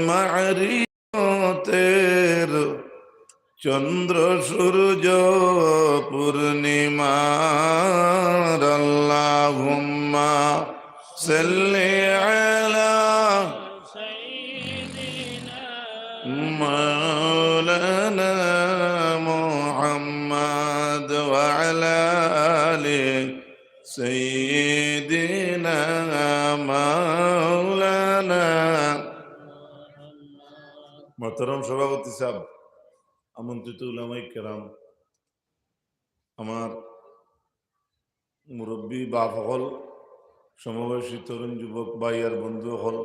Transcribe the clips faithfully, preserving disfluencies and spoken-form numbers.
মারিফতের চন্দ্র সূর্য পূর্ণিমার। আল্লাহুম্মা সাল্লি আলা মাওলানা মুহাম্মদ ওয়া আলা আলি সাইয়্যিদিনা মাওলানা। মোহতরম সভাপতি সাহেব, আমন্ত্রিত উলামায়ে কেরাম, আমার মুরব্বী বাপ অকল, সমবয়সী তরুণ যুবক ভাই আর বন্ধু অকল,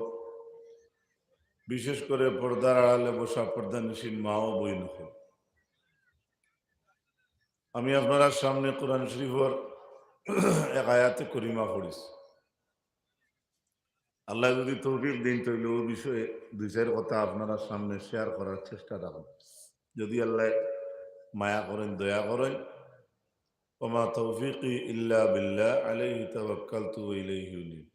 বিশেষ করে পর্দার আড়ালে বসা পর্দানিশীন মা ও বইন অকল, আমি আপনারার সামনে কোরআন শরীফর এক আয়াতে করিমা পড়ছি। আল্লায় যদি তৌফিক দেইন, তাইলে অউ বিষয়ে দুই চাইর কথা আপনারার সামনে share করার চেষ্টা রাখমু। যদি আল্লায় মায়া করইন, দয়া করইন। ওমা তৌফিকি ইল্লা বিল্লাহ, আলাইহি তাওয়াক্কালতু ওয়া ইলাইহি উনীব।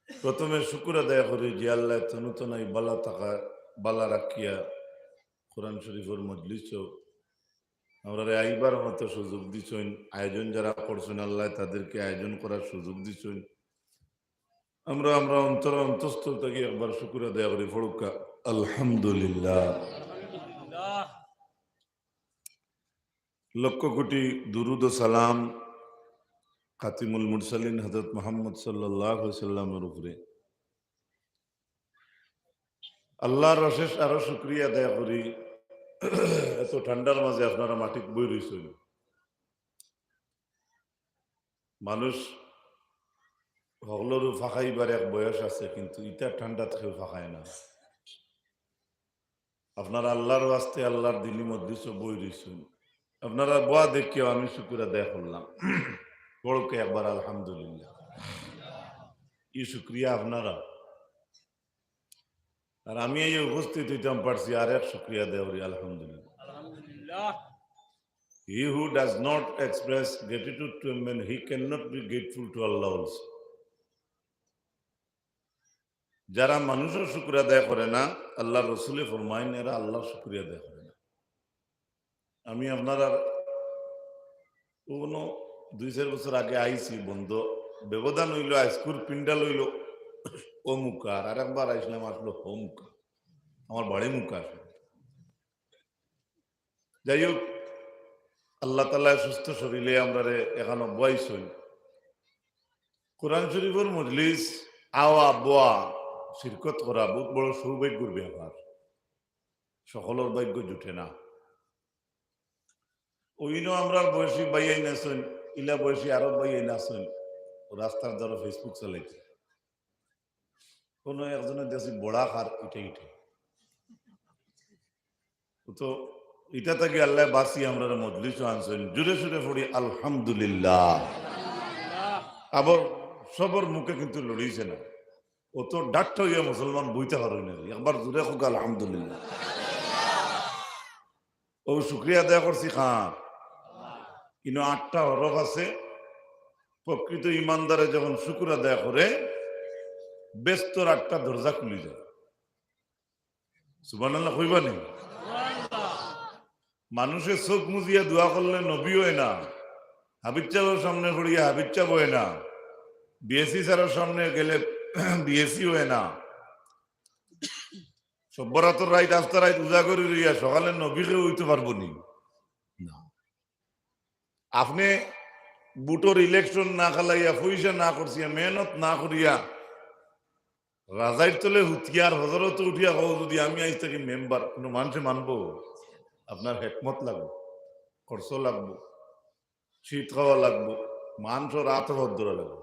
প্রথমে শুকুর আদায় করি যে আল্লায় তনু তনাই বালা থাকা, বালা রাখিয়া কোরআন শরীফর মজলিসো আমরারে আইবার মতো সুযোগ দিছইন। আয়োজন যারা করছইন, আল্লায় তাদেরকে আয়োজন করার সুযোগ দিছইন। আমরা, আমরা অন্তর অন্তঃস্থল থাকি একবার শুকুর আদায় করি, পড়ুক্কা, আলহামদুলিল্লাহ। লক্ষ কোটি দুরুদ ও সালাম খাতিমুল মুরসালিন হযরত মুহাম্মদ সাল্লাল্লাহু আলাইহি ওয়াসাল্লামের উপরে। আল্লাহর অশেষ আরো শুকরিয়া আদায় করি, এত ঠান্ডার মাঝে আপনারা মাটিত বই রইছইন। মানুষ হকলরু ফাঁকাইবার এক বয়স আছে, কিন্তু ইতা ঠান্ডাত কেউ ফাঁকায় না। আপনারা আল্লাহর ওয়াস্তে আল্লাহর দিনি মজলিসো বই রইছইন, আপনারা বওয়া দেখিয়াও আমি শুকুর আদায় করলাম। পড়ুক্কা একবার আলহামদুলিল্লাহ। ই শুকরিয়া আপনারা। আর আমি এই উপস্থিত হইতাম পারছি, আর এক শুকরিয়া আদায় করি, আলহামদুলিল্লাহ। আলহামদুলিল্লাহ। He who does not express gratitude to a man, he cannot be grateful to Allah also. যারা মানুষর শুকর আদায় করে না, আল্লাহর রসুলে ফরমাইন, এরা আল্লাহর শুকরিয়া আদায় করে না। আমি আপনারার কোনো দুই চাইর বছর আগে আইছি, বন্ধ, ব্যবধান অইলো, আইজকুর পিন্ডাল অইলো অমুকা, আর আরেকবার আইছলাম, আসলো হমুকা, আমার বাড়ি মুকা আসলে। যাই হোক, আল্লাহ তাআলায় সুস্থ শরীলে আমরারে এখানো বওয়াইছইন। কোরআন শরীফর মজলিস আওয়া, বওয়া, শিরকত করা বহুত বড় সৌভাগ্যর ব্যাপার, সকলর ভাগ্য জুটে না। অউ ইনো আমরার বয়সী ভাইয়াইন আছইন, ইলা বয়সী আরো ভাইয়াইন আছইন, রাস্তার ধারো Facebook চালাইতে। কোনো একজনে দেখছি বড়া খার ইটা ইটা। তো ইটা থাকি আল্লায় বাঁচি আমরারে মজলিসো আনছইন। জোরে সোরে পড়ি আলহামদুলিল্লাহ। আবার সবর মুখে কিন্তু লড়িছে না। অত ডাট্টা অইয়া মুসলমান বইতা পারইন না। একবার জোরে কউক্কা আলহামদুলিল্লাহ। অউ শুকরিয়া আদায় করছি কার? ইনো আটটা হরফ আছে। প্রকৃত ইমানদারে যখন শুকর আদায় করে, বেহেস্তর আটটা দরজা খুলি যায়। সুবহানাল্লাহ কইবা নি? মানুষে চোখ মুজিয়া দোয়া করলে নবী অয় না, হাফিজ সাবর সামনে পড়িয়া হাফিজ সাব অয় না, বিএসি স্যারর সামনে গেলে বিএসি অয় না। সব্বরাতর রাইত, আস্তা রাইত উজাগরি রইয়া সকালে নবী কেউ অইতো পারবো নি? না। আপনে ভোটর ইলেকশন না খেলাইয়া, পয়সা না খরচিয়া, মেহনত না করিয়া, রাজাইর তলে হুতিয়ার হজরতো উঠিয়া কও, যদি আমি আইজ থাকি মেম্বার, কোনো মানষে মানবো? আপনার হেকমত লাগবো, খরচ লাগবো, শীত খাওয়া লাগবো, মানষর আত ভদ্র লাগবো।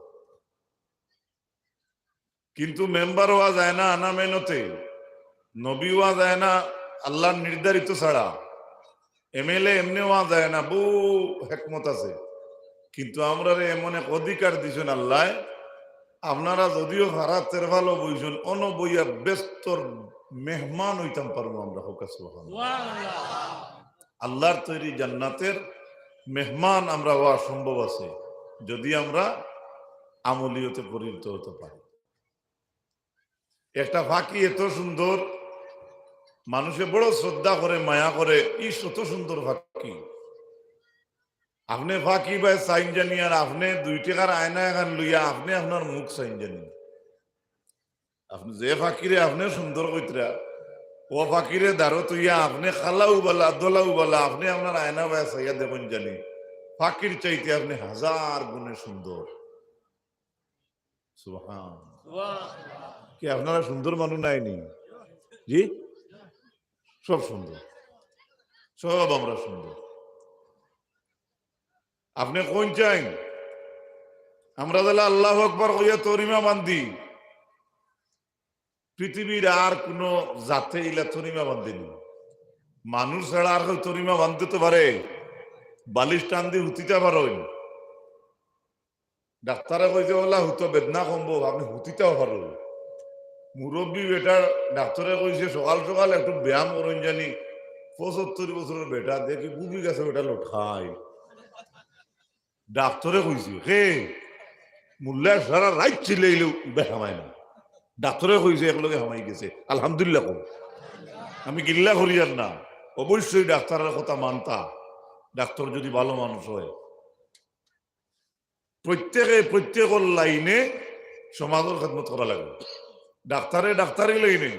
কিন্তু মেম্বার অওয়া যায় না আনা মেহনতে, নবী অওয়া যায় না আল্লাহর নির্ধারিত ছাড়া, এমএলএ এমনে অওয়া যায় না, বউ হেকমত আছে। কিন্তু আমরারে এমন এক অধিকার দিছইন আল্লায়, আপনারা যদিও হারা তেরফালো বইছইন, অনো বইয়া বেহেস্তর মেহমান অইতাম পারমু আমরা, কউক্কা সুবহানাল্লাহ। আল্লাহর তৈরি জান্নাতের মেহমান আমরা অওয়া সম্ভব আছে, যদি আমরা আমলিয়তে পরিণত হতে পারি। একটা ফাকি এত সুন্দর, মানুষে বড় শ্রদ্ধা করে, মায়া করে, ইস, অত সুন্দর ফাকি। আপনে ফাকি বায় চাইন জানি, আর আপনে দুই টেকার আয়না এখান লইয়া আপনে আপনার মুখ চাইন জানি। আপনে যে ফাকিরে আপনে সুন্দর কইতরা, ও ফাকিরে দারো তুইয়া আপনে খালাউ বালা, দোলাউ বালা, আপনে আপনার আয়না বায় চাইয়া দেখইন জানি, ফাকির চাইতে আপনে হাজার গুণে সুন্দর। সুবহান। কি আপনারা সুন্দর মানুষ নাইনি? জি, সব সুন্দর, সব আমরা সুন্দর। আপনে কইন চাইন, আমরা যেলা আল্লাহু আকবার কইয়া তরিমা বান্ধি, পৃথিবীর আর কুনু জাতে ইলা তরিমা বান্ধেনি। মানুষ ছাড়া আর কেউ তরিমা বান্ধতে পারে? বালিশ টান দি হুতিতা পারইন? ডাক্তারে কইছে, "ওলা হুতো বেদনা কমবো, আপনে হুতিতাও পারো।" মুরব্বী বেটা ডাক্তারে কইছে, "সকাল সকাল একটু ব্যায়াম করইন জানি।" পঁচাত্তর বছরের বেটা দেখি বুবি গাছে বেটা লটকায়। ডাক্তারে কইছে, কে? মোল্লায় সারা রাইত চিল্লাইলেও উবায় হামায় না। ডাক্তারে কইছে, একলগে হামাই গেছে। আলহামদুলিল্লাহ কও। আমি গিল্লা করিয়ার না, অবশ্যই ডাক্তারের কথা মানতা, ডাক্তার যদি ভালো মানুষ হয়। প্রত্যেকে প্রত্যেকর লাইনে সমাজর খেদমত করা লাগে। ডাক্তারে ডাক্তারি লাইনে,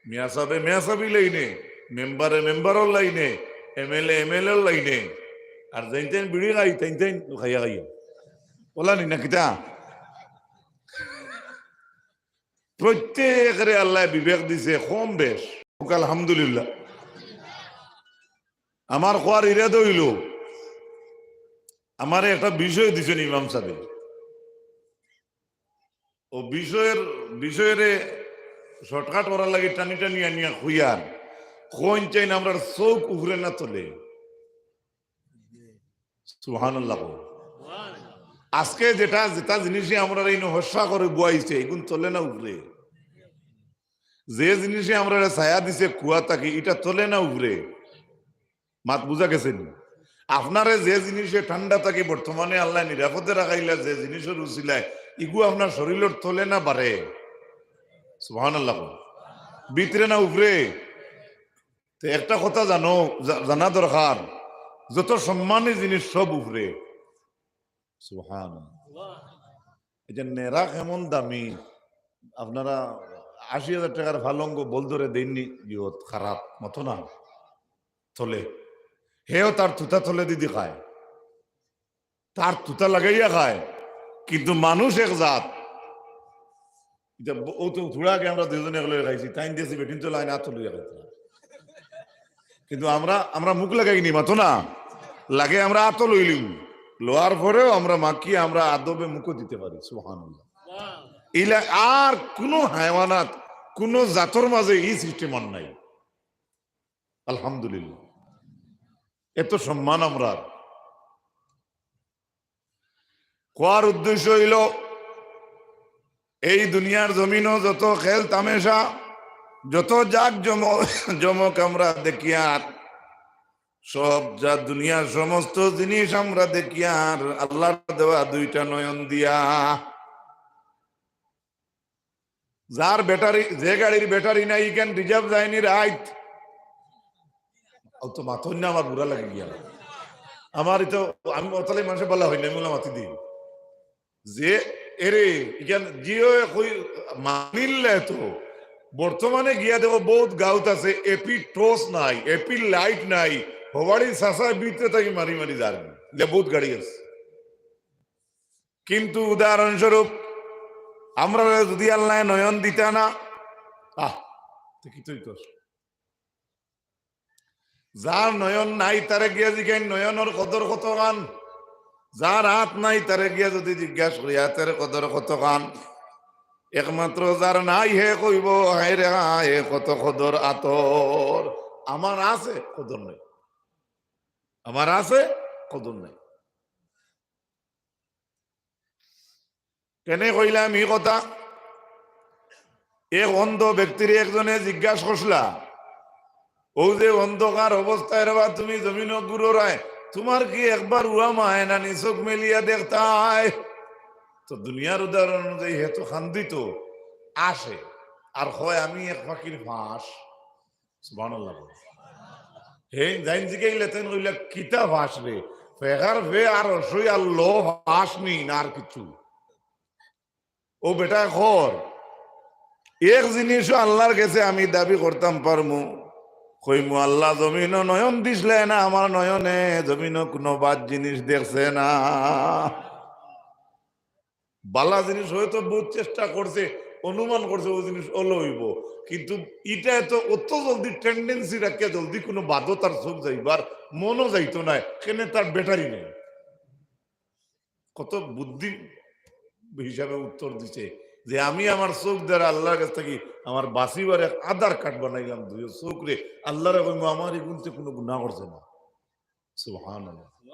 মিয়াসাবে মিয়াসাবি লাইনে, মেম্বারে মেম্বারর লাইনে, এমএলএ এমএলএর লাইনে, আর যেইন তেইন বিড়ি খাই, তেইন তেইন খাইয়া খাইয়া। ওলা নি না কিতা? প্রত্যেকরে আল্লায় বিবেক দিছে কম বেশ। আলহামদুলিল্লাহ। আমার কওয়ার ইরাদা অইলো, আমারে একটা বিষয় দিছইন ইমাম সাবে। ও বিষয়র, বিষয়রে shortcut করার লাগি টানি টানি আনিয়া কইয়ার, কইন চাইন আমরার চউখ উপরে না তলে? সুবহানাল্লাহ কও। আজকে যেটা, যেটা জিনিসে আমরারে ইনো হর্ষা করে বওয়াইছে, ইগুন তলে না উপরে? যে জিনিসে আমরারে ছায়া দিছে কুয়া থাকি, ইটা তলে না উপরে? মাত বুঝা গেছে নি? আপনারে যে জিনিসে ঠান্ডা থাকি বর্তমানে আল্লায় নিরাপদে রাখাইলা, যে জিনিসর উছিলায়, ইগু আপনার শরীলর তলে না বারে? সুবহানাল্লাহ কও। ভিতরে না উপরে? তো একটা কথা জানো, জা-, জানা দরকার, যত সম্মানী জিনিস সব উপরে। সুবহানাল্লাহ। এই যে নেরা কেমন দামি, আপনারা আশি হাজার টেকার পালঙ্গ বল ধরে দেইননি, ইয়ত খারাপ মতো না তলে, হেও তার তুতা তলে দিদি খায়, তার তুতা লাগাইয়া খায়, কিন্তু মানুষ এক জাত। ইটা ব-, ও তো থুড়া আগে আমরা দুইজনে একলগে খাইছি, তাইন দেশি বেটিন তো লাইন আতো লইয়া খাইতাম। কিন্তু আমরা, আমরা মুখ লাগাই নি, মাতো না। লাগে আমরা আতো লইলিম। লওয়ার পরেও আমরা মাকি, আমরা আদবে মুখও দিতে পারি। সুবহানাল্লাহ। ইলা আর কুনু হায়ওয়ানাত, কুনু জাতর মাঝে ই system আর নাই। আলহামদুলিল্লাহ। এত সম্মান আমরার। কওয়ার উদ্দেশ্য অইলো, এই দুনিয়ার জমিনো যত খেল তামেশা, যত জাক জম-, জমক আমরা দেখিয়ার, সব যা দুনিয়ার সমস্ত জিনিস আমরা দেখিয়ার, আল্লার দেওয়া দুইটা নয়ন দিয়া। যার battery, যে গাড়ির battery নাই, ইখান reserve যায়নি রাইত। ও তো মাতইন না, আমার বুড়া লাগি গিয়া। আমার তো, আমি অতালে মানুষে বলা হয় না, আমি বলা মাতি দিই। যে, এরে, ইখান জিও কই মানিলে তো, বর্তমানে গিয়া দেখো বহুত গাউত আছে, এপি torch নাই, এপি light নাই, হবাড়ি চাচা ভিতরে থাকি মারি মারি যার, যে বহুত গাড়ি আছে। কিন্তু উদাহরণস্বরূপ, আমরা যদি আল্লায় নয়ন দিতা না, আহ, তো কি তুই তোর? যার নয়ন নাই, তারে গিয়া জিগাইন, নয়নর কদর কতখান? যার আত নাই, তারে গিয়া যদি জিজ্ঞাস করি, আতর কদর কতখান? একমাত্র যার নাই, হে কইবো, "হায় রে হায়, কত কদর আতর।" আমার আছে, কদর নাই। আমার আছে, কদর নাই। কেনে কইলাম ই কথা? এক অন্ধ ব্যক্তিরে একজনে জিজ্ঞাস করছলা, "ও যে অন্ধকার অবস্থায় রেবা তুমি জমিনো ঘুররায়, তুমার কি একবার উয়া মায় না নি চউখ মেলিয়া দেখতায়?" তো দুনিয়ার উদাহরণ অনুযায়ী হে তো খান্দিত আসে, আর কয়, "আমি এক ফাকির ফাঁস।" সুবহানাল্লাহ। হে, যাইন জিগাইলে তাইন কইলা, "কিতা ফাঁস রে?" ফেকার ফে আর অসই আর লো ফাঁস নি, না আর কিছু। ও বেটা খর, এক জিনিসও আল্লাহর গেছে আমি দাবি করতাম পারমু, কইমু, "আল্লাহ জমিনো নয়ন দিছলে না, আমার নয়নে জমিনো কুনু বাদ জিনিস দেখছে না।" বালা জিনিস হয়তো বহুত চেষ্টা করছে, অনুমান করছে ও জিনিস অলো অইবো, কিন্তু ইটা তো অত জলদি tendency রাখিয়া জলদি কুনু বাদো তার চোখ যাইবার মনও যাইতো নায়, কেনে তার battery নাই। কত বুদ্ধি হিসাবে উত্তর দিছে যে, "আমি আমার চোখ দ্বারা আল্লাহর কাছ থাকি আমার বাঁচিবার এক আধার কার্ড বানাইলাম, দুইও চোখ রে।" আল্লাহরে কইমু, "আমার ইগুনতে কুনু গুনাহ করছে না।" সুবহানাল্লাহ।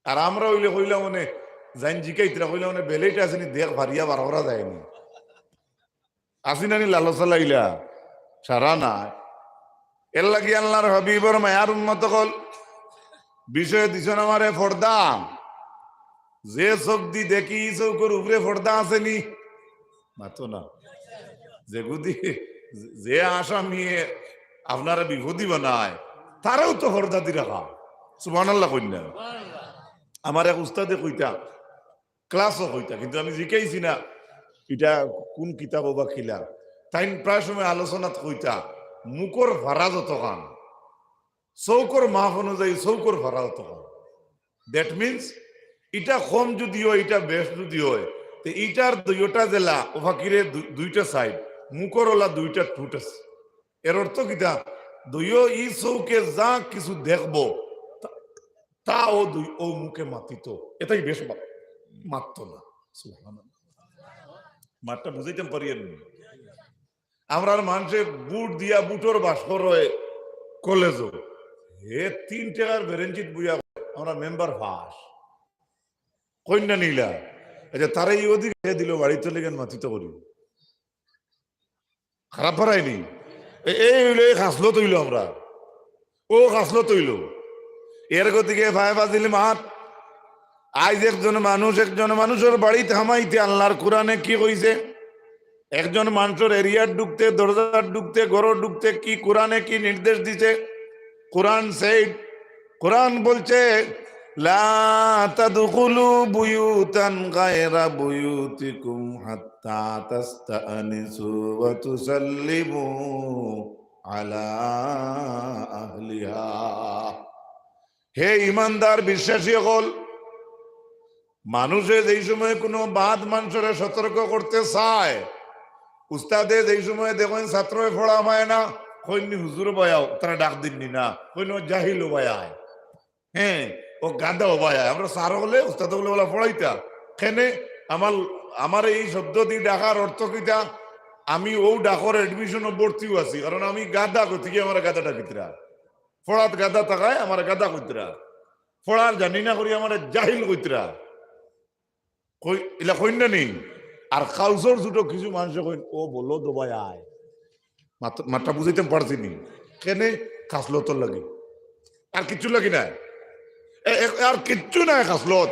আর আমরা অইলে কইলাম মানে, যাইন জিকাইতরা কইলাম মানে, "বেলেট আছে নি, দেখ, ফারিয়া বার করা যায় নি।" আছি না নি লালসা লাইলা? সারা নাই। এর লাগি আল্লাহর হাবিবর মায়ার উম্মত অকল, বিষয়ে দিছন আমারে পর্দা। যে চোখ দি দেখি, ই চোখর উপরে পর্দা আছে নি? মাতো না। যেগুদি, যে আসামিয়ে আপনারে বিপদি বানায়, তারেও তো পর্দা দি রাখা। সুবহানাল্লাহ কইন না। আমার এক উস্তাদে কইতা, ক্লাসও কইতা, কিন্তু আমি জিকাইছি না ইটা কুন কিতাবো বা কিলা। তাইন প্রায় সময় আলোচনাত কইতা, মুখর ফারা যতখান, চউখর মাপ অনুযায়ী চউখর ফারা অতখান। That means, ইটা কম যুদি অয়, ইটা বেশ যুদি অয়, তে ইটার দুইওটা যেলা, ও ফাকিরে দু-, দুইটা side, মুখর ওলা দুইটা ঠুট আছে। এর অর্থ কিতা? দুইও ই চউখে যা কিছু দেখবো, তা, তা ও দুই, ও মুখে মাতিত। এটাই বেশ মা-, মাতত না। সুবহানাল্লাহ। মাতটা বুঝাইতাম পারি আর নি। আমরার মানষে ভোট দিয়া ভোটর বাস করে কলেজো। হে তিন টেকার বেরেঞ্চিত বইয়া কয়, "আমরা মেম্বার পাস।" কইন না নি ইলা? এই যে তারা এই অধিকার দিল, বাড়িত চলে গেন মাতিত করি। খারাপ পারায়নি? এ-, এই অইলো, এই খাসলত অইলো আমরা। ও খাসলত অইলো। এর গতিকে ফায়ে ফাজিল মাত। আইজ একজন মানুষ একজন মানুষর বাড়িত হামাইতে আল্লাহর কোরআনে কি কইছে? একজন মানুষর এরিয়ার ঢুকতে, দরজার ঢুকতে, ঘরর ঢুকতে কি কোরআনে কি নির্দেশ দিছে? কোরআন said, কোরআন বলছে, "লা তাদখুলু বুয়ুতান গায়রা বুয়ুতিকুম হাত্তা তাস্তাআনিসু ওয়া তুসাল্লিমু আলা আহলিহা।" হে ইমানদার বিশ্বাসী অকল, মানুষে যেই সময় কুনু বাদ মানষরে সতর্ক করতে চায়, উস্তাদে যেই সময় দেখইন ছাত্রয় পড়া পায় না, কইন নি, "হুজুর অবায় আও", তারা ডাক দিন নি না, কইন, "ও জাহিল অবায় আয়, হ্যাঁ, ও গাধা অবায় আয়।" আমরা স্যার অকলে, উস্তাদ অকলে অলা পড়াইতা। কেনে আমার, আমার এই শব্দ দি ডাকার অর্থ কিতা? আমি ও ডাকর admission ও ভর্তিও আছি, কারণ আমি গাধা, গতিকে আমার গাধাটা ভিতরা। পড়াত গাধা থাকায় আমার গাধা কইতরা। পড়ার জানি না করি আমার জাহিল কইতরা। কই, ইলা কইন না নি? আর কাউসর ছুটো কিছু মানষে কইন, "ও বলদ অবায় আয়।" মাত-, মাতটা বুঝাইতাম পারছি নি? কেনে? খাসলতর লাগি। আর কিচ্ছু লাগি না। এ, এ, আর কিচ্ছু নাই খাসলত।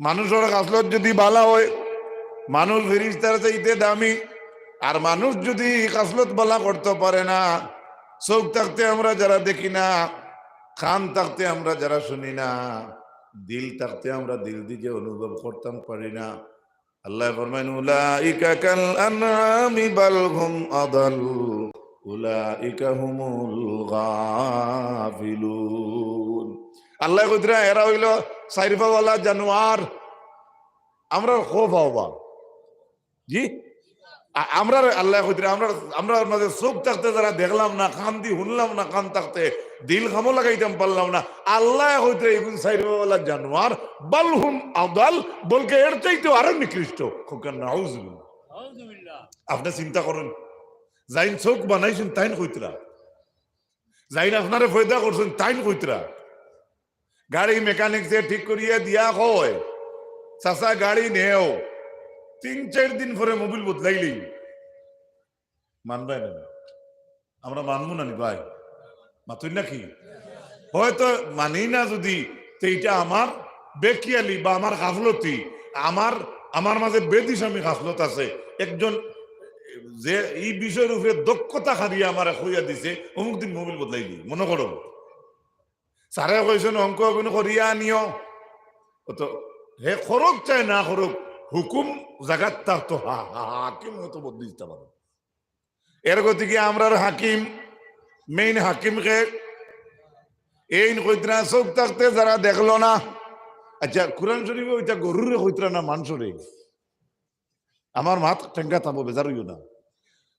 মানুষর খাসলত যুদি বালা অয়, মানুষ ফিরিস্তার চাইতে দামি। আর মানুষ যুদি খাসলত বালা করতে পারে না, চউখ থাকতে আমরা যারা দেখি না, কান থাকতে আমরা যারা শুনি না, দিল থাকতে আমরা দিল দি যে অনুভব করতাম পারি না। আল্লায় ফরমাইন, "উলাইকা কাল আনআমি বাল হুম আদাল, উলাইকা হুমুল গাফিলুন।" আল্লায় কইতরা, "এরা অইলো চাইর পাওয়ালা জানোয়ার।" আমরার কয় পাওবা? জি? আ-, আমরার আল্লায় কইতরা, আমরার, আমরার মাঝে চউখ থাকতে যারা দেখলাম না, কান দি হুনলাম না, কান থাকতে দিল কামো লাগাইতাম পারলাম না, আল্লায় কইতরা, "ইগুন চাইর পাওয়ালা জানোয়ার, বাল হুম আদাল, বলকে এর চাইতেও আরো নিকৃষ্ট।" কউক্কা নাউজুবিল্লাহ। নাউজুবিল্লাহ। আপনে চিন্তা করইন, যাইন চউখ বানাইছইন, তাইন কইতরা। যাইন আপনারে পয়দা করছইন, তাইন কইতরা। গাড়ি মেকানিকসে ঠিক করিয়া দিয়া কয়, "চাচা, গাড়ি নেও।" তিন চাইর দিন পরে মোবিল বদলাইলেই মানবায় না। আমরা মানমু না নি ভাই? মাতইন নাকি? হয়তো মানি না যুদি, তে ইটা আমার বেখিয়ালি বা আমার গাফলতি, আমার, আমার মাঝে বেদিশামি গাফলত আছে। একজন যে ই বিষয়র উপরে দক্ষতা হারিয়ে আমারে কইয়া দিছে, অমুক দিন মোবাইল বদলাই দিই, মনে করো। স্যারে কইছইন অঙ্ক অগুন করিয়া আনিও, ও তো হে করুক চাই না করুক, হুকুম জাগাত তার তো হা-, হা-, হাকিম হয়তো বদলি দিতে পারে। এর গতিকে আমরার হাকিম, মেইন হাকিমকে এইন কইতরা চোখ থাকতে যারা দেখলো না। আচ্ছা, কোরআন শরীফে ওইটা গরুরে কইতরা না মানষরে? আমার মাত টেঙ্গা থাকবো, বেজার হইও না।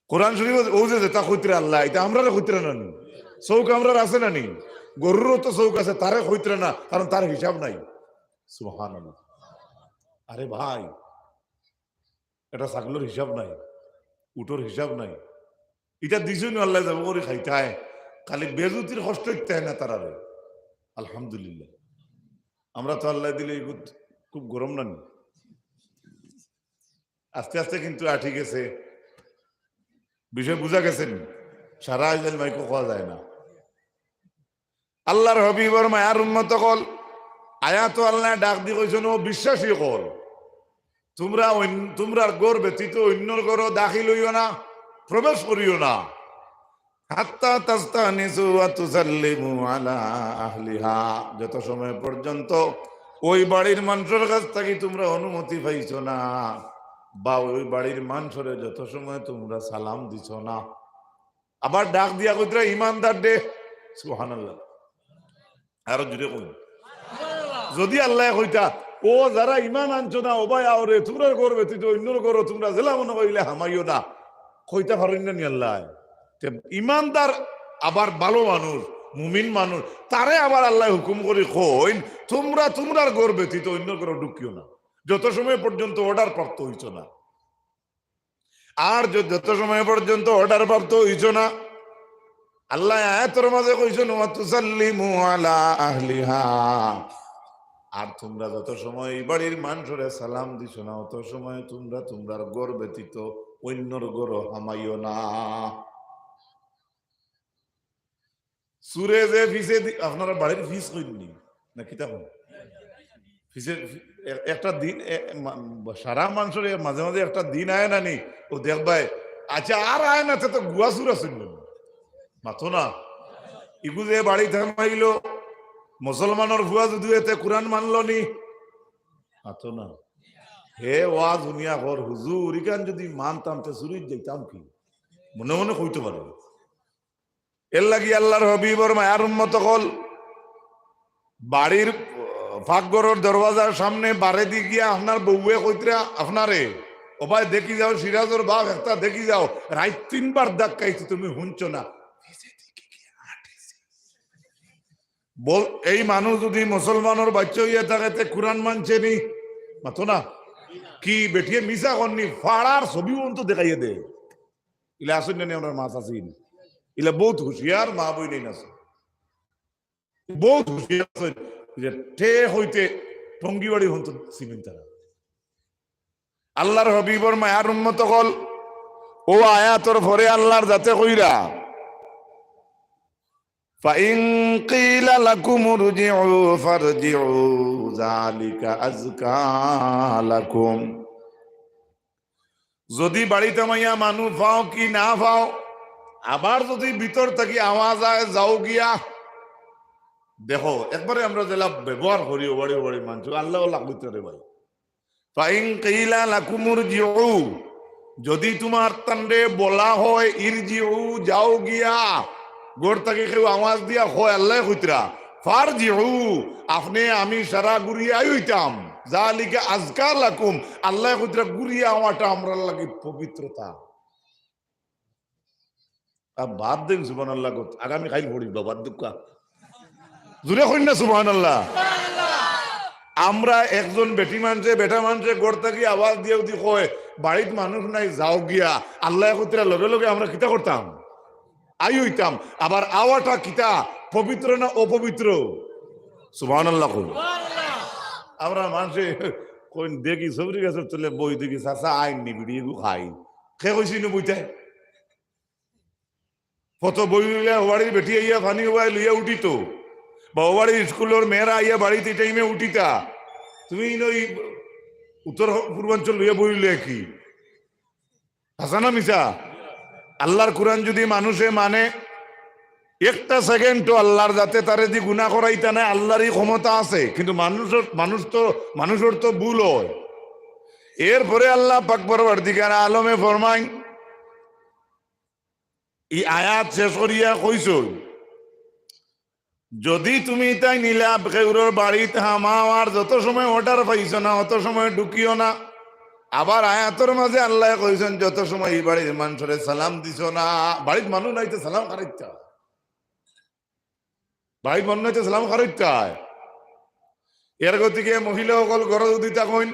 কোরআন শরীফ ও যে যেটা কইতরা আল্লাহ, এটা আমরারে কইতরা না নি? চোখ আমরার আছে না নি? গরুরও তো চোখ আছে, তারে কইতরা না, কারণ তার হিসাব নাই। সুবহানাল্লাহ। আরে ভাই, এটা ছাগলর হিসাব নাই, উটর হিসাব নাই। এটা দিছইন আল্লাহ, যাবো করি খাইতায়, খালি বেজুতির কষ্ট ইত্যায় না তারারে। আলহামদুলিল্লাহ, আমরা তো আল্লাহ দিলে এগুত খুব গরম না নি? আস্তে আস্তে কিন্তু আঠি গেছে, বিষয় বুঝা গেছে নি? সারা আইজাল মাইকো খাওয়া যায় না। আল্লাহর হাবিবর মায়ার উম্মত অকল, আয়াতো আল্লাহ ডাক দি কইছইন, ও বিশ্বাসী অকল, তোমরা অইন-, তোমরার ঘর ব্যতীত অন্যর ঘরো দাখিল হইও না, প্রবেশ করিও না। হাত্তা তাস্তানিসু ওয়া তুসাল্লিমু আলা আহলিহা, যত সময় পর্যন্ত ওই বাড়ির মানুষের কাছ থাকি তোমরা অনুমতি পাইছো না, বা ওই বাড়ির মানুষরে যত সময় তোমরা সালাম দিছো না। আবার ডাক দিয়া কইতরা, ইমানদার দে। সুবহানাল্লাহ। আরো জোরে কইন। যদি আল্লাহ কইতা, ও যারা ইমান আনছো না, ও ভাই আওরে, তোমরার ঘর ব্যতীত অন্যর ঘরো তোমরা যেলা মনে কইলে হামাইও না, কইতা পারইন না নি আল্লাহ? তে ইমানদার আবার ভালো মানুষ, মুমিন মানুষ, তারে আবার আল্লাহ হুকুম করি কইন, তোমরা তোমরার ঘর ব্যতীত অন্যর ঘরো ঢুকিও না, যত সময় পর্যন্ত অর্ডার প্রাপ্ত হইছো না। আর য-, যত সময় পর্যন্ত অর্ডার প্রাপ্ত হইছো না, আল্লাহ আয়াতর মাঝে কইছইন, "ওয়া তুসাল্লিমু আলা আহলিহা।" আর তোমরা যত সময় এই বাড়ির মানুষরে সালাম দিছো না, অত সময় তোমরা তোমরার ঘর ব্যতীত অন্যর ঘরো হামাইও না। চুরে যে ফিছে দি-, আপনারা বাড়ির ফিছ কইন নি? না কিতা কইন? ফিছে ফি-, এ-, একটা দিন, এ, মা-, সারা মানুষের এ মাঝে মাঝে একটা দিন আয় না নি? ও দেখবায়, আচ্ছা, আর আয় না, তে তো গুয়া চুর আছে নি? মাতো না। ইগু যে বাড়িত হামাইলো, মুসলমানর ফুয়া যুদি এতে কোরআন মানলো নি? মাতো না। হে ওয়াজ হুনিয়া কর, "হুজুর, ইখান যুদি মানতাম, তে চুরিত যাইতাম কি?" মনে মনে কইতো পারে। এর লাগি আল্লাহর হাবিবর মায়ার উম্মত অকল, বাড়ির, আহ, পাকঘরর দরওয়াজার সামনে বারেদি গিয়া আপনার বউয়ে কইতরা আপনারে, "ও ভাই, দেখি যাও, সিরাজর বাপ, একটা দেখি যাও, রাইত তিনবার ধাক্কাইছি, তুমি হুনছো না।" বল, এই মানুষ যুদি মুসলমানর বাইচ্চা হইয়া থাকে, তে কোরআন মানছে নি? মাতো না। কি বেটিয়ে মিছা কর নি, ফাড়ার ছবি অন্ত দেখাইয়া দে। ইলা আছইন না নি আমরার মাছ আছইন? ইলা বউত হুঁশিয়ার মা বইনাইন আছে। বউত হুঁশিয়ার আছইন। যে ঠে হইতে টঙ্গিবাড়ি হন্ত চিনিন তারা। আল্লাহর হাবিবর মায়ার উম্মত অকল, ও আয়াতর পরে আল্লাহর জাতে কইরা, "ফাইন কিলা লাকুম উরজিউ ফারজিউ যালিকা আজকা লাকুম।" যদি বাড়িত হামাইয়া মানুষ পাও কি না পাও, আবার যদি ভিতর থাকি আওয়াজ আয়, "যাও গিয়া", দেখো, একবারে আমরা যেলা ব্যবহার করি, ও বাড়ি, ও বাড়ি মানষে, আল্লাহ আল্লাহ কইতরা রে ভাই। ফাইন কিলা লাকুম উরজিউ, যদি তুমার তানরে বলা হয়, "ইরজিউ, যাও গিয়া", ঘর থাকি কেউ আওয়াজ দিয়া কয়, আল্লাহ কইতরা, "ফারজিউ, আপনে আমি সারা ঘুরিয়া আইতাম, যালিকা আজকা লাকুম", আল্লাহ কইতরা, ঘুরিয়া আওয়াটা আমরার লাগি পবিত্রতা। আর বাদ দেন সুবহানাল্লাহ গো, আগামী কাইল পড়িবা, বাদ দুক্কা। জোরে কইন না সুবহানাল্লাহ। আমরা একজন বেটি মানষে, বেটা মানষে ঘর থাকি আওয়াজ দিয়া উদি কয়, "বাড়িত মানুষ নাই, যাও গিয়া।" আল্লাহ কইতরা লগে লগে আমরা কিতা করতাম? আই হইতাম। আবার আওয়াটা কিতা, পবিত্র না অপবিত্র? সুবহানাল্লাহ কইন। আমরা মানষে কইন, "দেখি সবরি গাছর তলে বই দেখি, চাচা আইন নি বিড়ি এগু খাই।" কে কইছি নু বইতে? কত বই লইয়া ওবাড়ির বেটি আইয়া পানি ওবায় লইয়া উঠিত, বা ওবাড়ির স্কুলর মেয়েরা আইয়া বাড়িত এই টাইমে উঠিতা, তুমি ইনো ই উত্তর পূর্বাঞ্চল লইয়া বই লইয়া কি? হাছা না মিছা? আল্লাহর কোরআন যুদি মানুষে মানে, একটা সেকেন্ডও আল্লাহর যাতে তারে দি গুনাহ করাইতা নায়, আল্লাহর ই ক্ষমতা আছে। কিন্তু মানুষর, মানুষ তো, মানুষর তো ভুল অয়। এরপরে আল্লাহ পাক পরওয়ারদিগার আলমে ফরমাইন, ই আয়াত শেষ করিয়া কইছইন, যুদি তুমি তাইন ইলা কেউরর বাড়িত হামাও আর যত সময় order পাইছো না, অত সময় ঢুকিও না। আবার আয়াতর মাঝে আল্লায় কইছইন, যত সময় ই বাড়ির মানষরে সালাম দিছো না, বাড়িত মানুষ নাই তে সালাম কারে দিতা? বাড়িত মানুষ নাই তে সালাম কারে দিতা? এর গতিকে মহিলা অকল ঘরো যুদি থাকইন,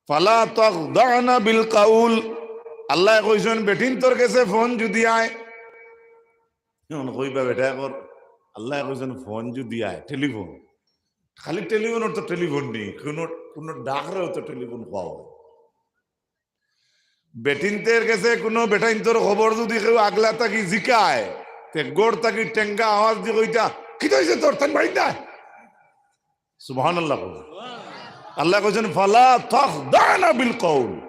ফালা তাখদানা বিল কাউল, আল্লায় কইছইন, বেটিন্তর গেছে ফোন যুদি আয়, এখন কইবা বেটা, এখন আল্লায় কইছইন ফোন যুদি আয়, টেলিফোন। খালি টেলিফোনর তো টেলিফোন নি, কুনু, কুনু ডাকরেও তো টেলিফোন কওয়া অয়। বেটিন্তর গেছে কুনু বেটাইন্তর খবর যুদি কেউ আগলা থাকি জিকায়, তে ঘর থাকি টেঙ্গা আওয়াজ দি কইতা, "কিতা অইছে তোর? তাইন বাড়িত নাই?" সুবহানাল্লাহ কও। আল্লায় কইছইন, "ফালা তাখদানা বিল কাউল।"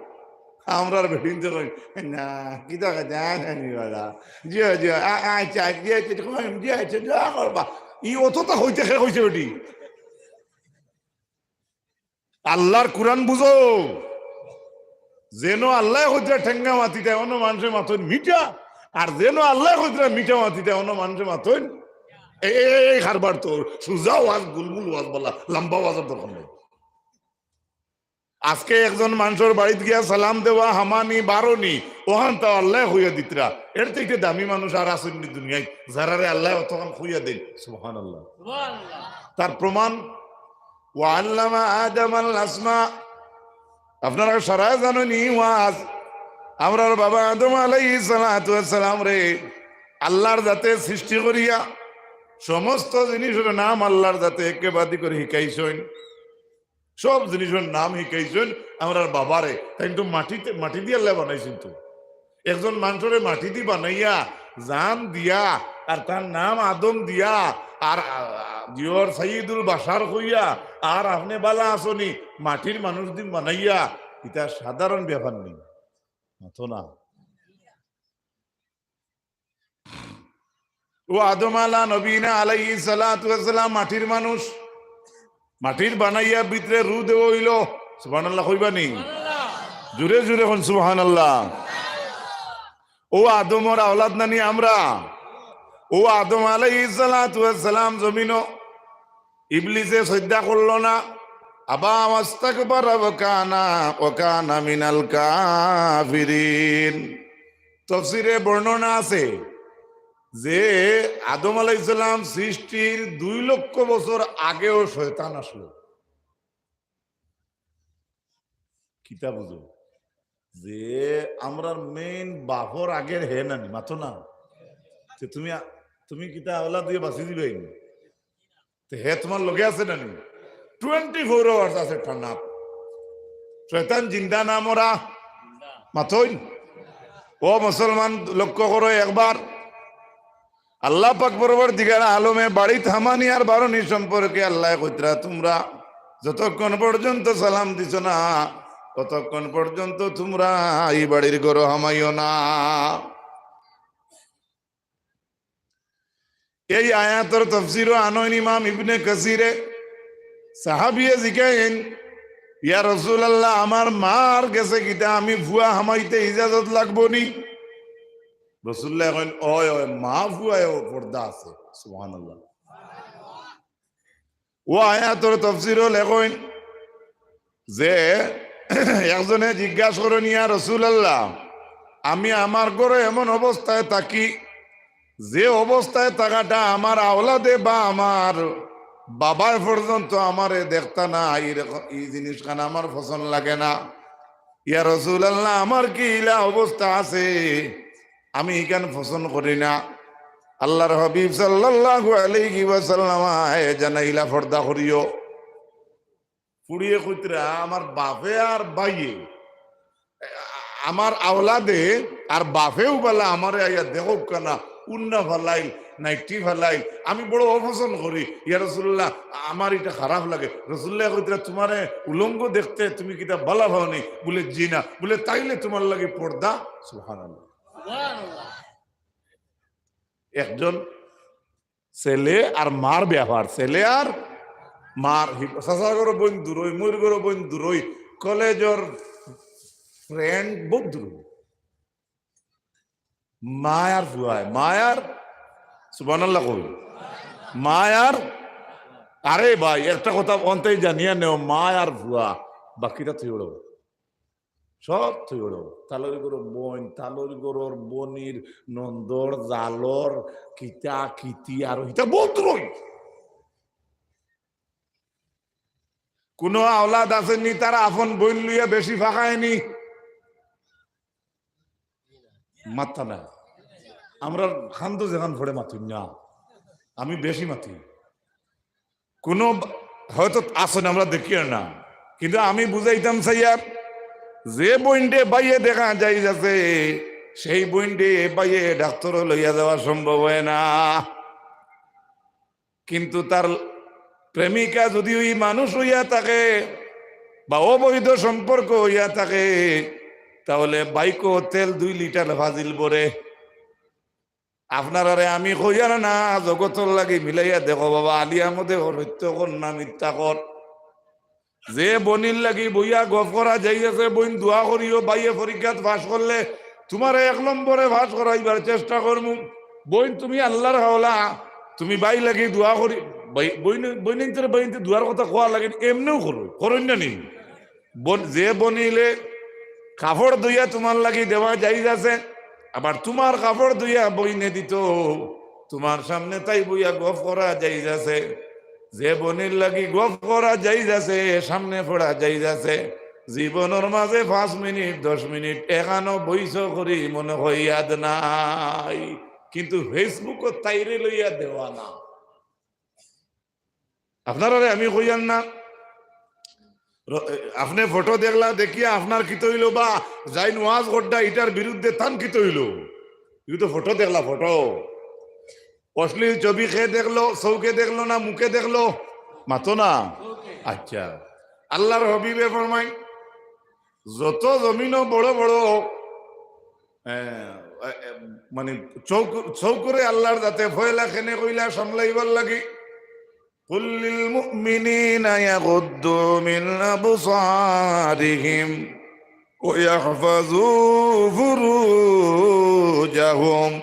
আমরার বেটিন্তে কইন, "না, কিতা কথা, জানি বালা। জি, জি, আ-, আচ্ছা, জি, আচ্ছা, জি, আচ্ছা, দোয়া করবা।" ই অততা কইতে কে কইছে বেটি? আল্লাহর কোরআন বুঝো। যেন আল্লায় কইতরা টেঙ্গা মাতিতায়, অন্য মানষে মাতইন মিঠা, আর যেন আল্লায় কইতরা মিঠা মাতিতায়, অন্য মানষে মাতইন। এই, এই, এই, এই কারবার তো সুজা ওয়াজ, গুলমুল ওয়াজ বালা, লম্বা ওয়াজর দরকার নাই। আজকে একজন মানষর বাড়িত গিয়া সালাম দেওয়া, হামানি, বারনি, অখানতা আল্লায় কইয়া দিতরা। এর থাকি দামি মানুষ আর আছইন নি দুনিয়াত, যারারে আল্লায় অতখান কইয়া দেইন। সুবহানাল্লাহ। তার প্রমাণ, "ওয়া আল্লামা আদামাল আসমা।" আপনারা সারায় জানইন ই ওয়াজ। আমরার বাবা আদম আলাইহিস সালাতু ওয়াস সালামরে আল্লাহর যাতে সৃষ্টি করিয়া সমস্ত জিনিসর নাম আল্লাহর যাতে একেবাদি করি হিকাইছইন। সব জিনিসর নাম হিকাইছইন আমরার বাবারে। তাইন তো মাটিতে, মাটি দি আল্লায় বানাইছইন তো। একজন মানষরে মাটি দি বানাইয়া, জান দিয়া, আর তার নাম আদম দিয়া, আর, আ, আ, জিওর সাইয়্যিদুল বাশার কইয়া, আর আপনে বালা আছনি, মাটির মানুষ দি বানাইয়া, ইটা সাধারণ ব্যাপার নি। মাতো না। ও আদম আলা নবীনা আলাইহিস সালাতু ওয়াস সালাম মাটির মানুষ, মাটির বানাইয়া ভিতরে রু দেওয়া অইলো। সুবহানাল্লাহ কইবা নি? জুরে জুরে কইন সুবহানাল্লাহ। ও আদমর আওলাদ নানি আমরা? ও আদম আলাইহিস সালাতু ওয়াস সালাম জমিনো ইবলিসে সইজদা করলো না। আবা ওয়াস্তাকবারা ওয়া কানা, ওয়া কানা মিনাল কাফিরিন। তফসিরে বর্ণনা আছে যে আদম আলাইহিস সালাম সৃষ্টির দুই লক্ষ বছর আগেও শয়তান আসলো। কিতা বুঝো? যে আমরার মেইন বাফর আগের হে নানি, মাতো না? তে তুমি, তুমি কিতা আওলাদ দিয়া বাঁচি দিবায়নি? তে হে তুমার লগে আছে নানি? Twenty four hours আছে টানা। শয়তান জিন্দা না মরা? মাতইন। ও মুসলমান, লক্ষ্য করো একবার। আল্লাহ পাক পরওয়ারদিগার আলমে বাড়িত হামানি আর বারনি সম্পর্কে আল্লায় কইতরা, তুমরা যতক্ষণ পর্যন্ত সালাম দিছো না, ততক্ষণ পর্যন্ত তুমরা ই বাড়ির ঘরো হামাইও না। এই আয়াতর তফসিরও আনইন ইমাম ইবনে কাসিরে। সাহাবিয়ে জিকাইন, "ইয়া রাসূলুল্লাহ, আমার মার গেছে কিতা আমি ফুয়া হামাইতে ইজাজত লাগবো নি?" রাসূলুল্লায় কইন, "অয়, অয়, মা ফুয়ায়ও পর্দা আছে।" সুবহানাল্লাহ। ও আয়াতর তফসিরও লেখইন যে একজনে জিজ্ঞাসা করইন, "ইয়া রাসূলুল্লাহ, আমি আমার ঘরো এমন অবস্থায় থাকি, যে অবস্থায় থাকাটা আমার আওলাদে বা আমার বাবায় পর্যন্ত আমারে দেখতা না, এই রকম, এই জিনিসখান আমার পছন্দ লাগে না। ইয়া রাসূলুল্লাহ, আমার কি ইলা অবস্থা আছে? আমি ইখান পছন্দ করি না।" আল্লাহর হাবিব সাল্লাল্লাহু আলাইহি ওয়াসাল্লাম আয় জানাইলা, "পর্দা করিও।" ফুড়িয়ে কইতরা, "আমার বাফে আর বাইয়ে, আমার আওলাদে আর বাফেও বালা আমারে আইয়া দেখউক্কা না, উন্না ফালাইল, নাইটি ফালাইল, আমি বড় অপছন্দ করি, ইয়া রাসূলুল্লাহ, আমার ইটা খারাপ লাগে। রাসূলুল্লাহ কইতরা, "তুমারে উলঙ্গ দেখতে তুমি কিতা বালা পাওনি?" বুলে, "জি না।" বুলে, "তাইলে তুমার লাগি পর্দা।" সুবহানাল্লাহ। একজন ছেলে আর মার ব্যাপার, ছেলে আর মার, হি-, চাচার ঘরর বইন দূরই, মুইর ঘরর বইন দূরই, কলেজর friend বহুত দূরই। মায়ার ফুয়ায়, মায়ার, সুবহানাল্লাহ কই। মায়ার, আরে ভাই, একটা কথা অন্তে জানিয়া নেও, মায়ার ফুয়া, বাকিটা থুইড়ো। সব থুইড়ো। তালর ঘরর বইন, তালর ঘরর বইনর নন্দর, জালর, কিতা, কিতি, আর ইতা বহুত দূরই। কুনু আওলাদ আছে নি, তার আপন বইন লইয়া বেশি ফাঁকায় নি? মাততা না। আমরা খান্দ যেখান পড়ে মাতুন না, আমি বেশি মাতি। কুনু বা-, হয়তো আছইন, আমরা দেখিয়ার না, কিন্তু আমি বুঝাইতাম চাইয়ার, যে বইনরে বাইয়ে দেখা যায় যাচ্ছে, সেই বইনরে বাইয়ে ডাক্তারও লইয়া যাওয়া সম্ভব হয় না। কিন্তু তার প্রেমিকা যদি ওই মানুষ হইয়া থাকে বা অবৈধ সম্পর্ক হইয়া থাকে, তাহলে বাইকো তেল দুই লিটার ফাজিল ভরে। আপনারারে আমি কইয়ার না, জগতর লাগি মিলাইয়া দেখো বাবা, আলী আহমদে কর, সত্য কর না মিথ্যা কর। যে বইনর লাগি বইয়া গফ করা যাইযাছে, বইন দোয়া করিও, বাইয়ে পরীক্ষাত পাস করলে তুমারে এক নম্বরে পাস করাইবার চেষ্টা করমু। বইন তুমি আল্লার হাওলা, তুমি বাইর লাগি দোয়া করি, বাই-, বইন, বইনন্তরে বাইনতে দোয়ার কথা কওয়া লাগে, এমনেও করো, করইন না নি? বইন, যে বইনরে কাপড় ধুইয়া তুমার লাগি দেওয়া যাইযাছে, আবার তুমার কাপড় ধুইয়া বইনে দিতো, তুমার সামনে তাই বইয়া গফ করা যাইযাছে। যে বইনর লাগি গফ করা যাইযাছে, সামনে পড়া যাইযাছে, জীবনর মাঝে পাঁচ মিনিট, দশ মিনিট এখানো বইছো করি মনে হয় ইয়াদ নাই, কিন্তু Facebook-ও তাইরে লইয়া দেওয়া না। আপনারারে আমি কইয়ার না, র-, আপনে ফটো দেখলা, দেখিয়া আপনার কিতা অইলো বা যাইন ওয়াজ করতা, ইটার বিরুদ্ধে তান কিতা অইলো? ইগু তো ফটো দেখলা, ফটো। অশ্লীল ছবি কে দেখলো, চউখে দেখলো না মুখে দেখলো? মাতো না। আচ্ছা, আল্লার হাবিবে ফরমাইন, যত জমিনো বড় বড়, এ, এ, এ, মানে চউখ-, চউখরে আল্লার জাতে ফয়লা কেনে কইলা সামলাইবার লাগি। قل للمؤمنين يغضوا من أبصارهم ويحفظوا فروجهم।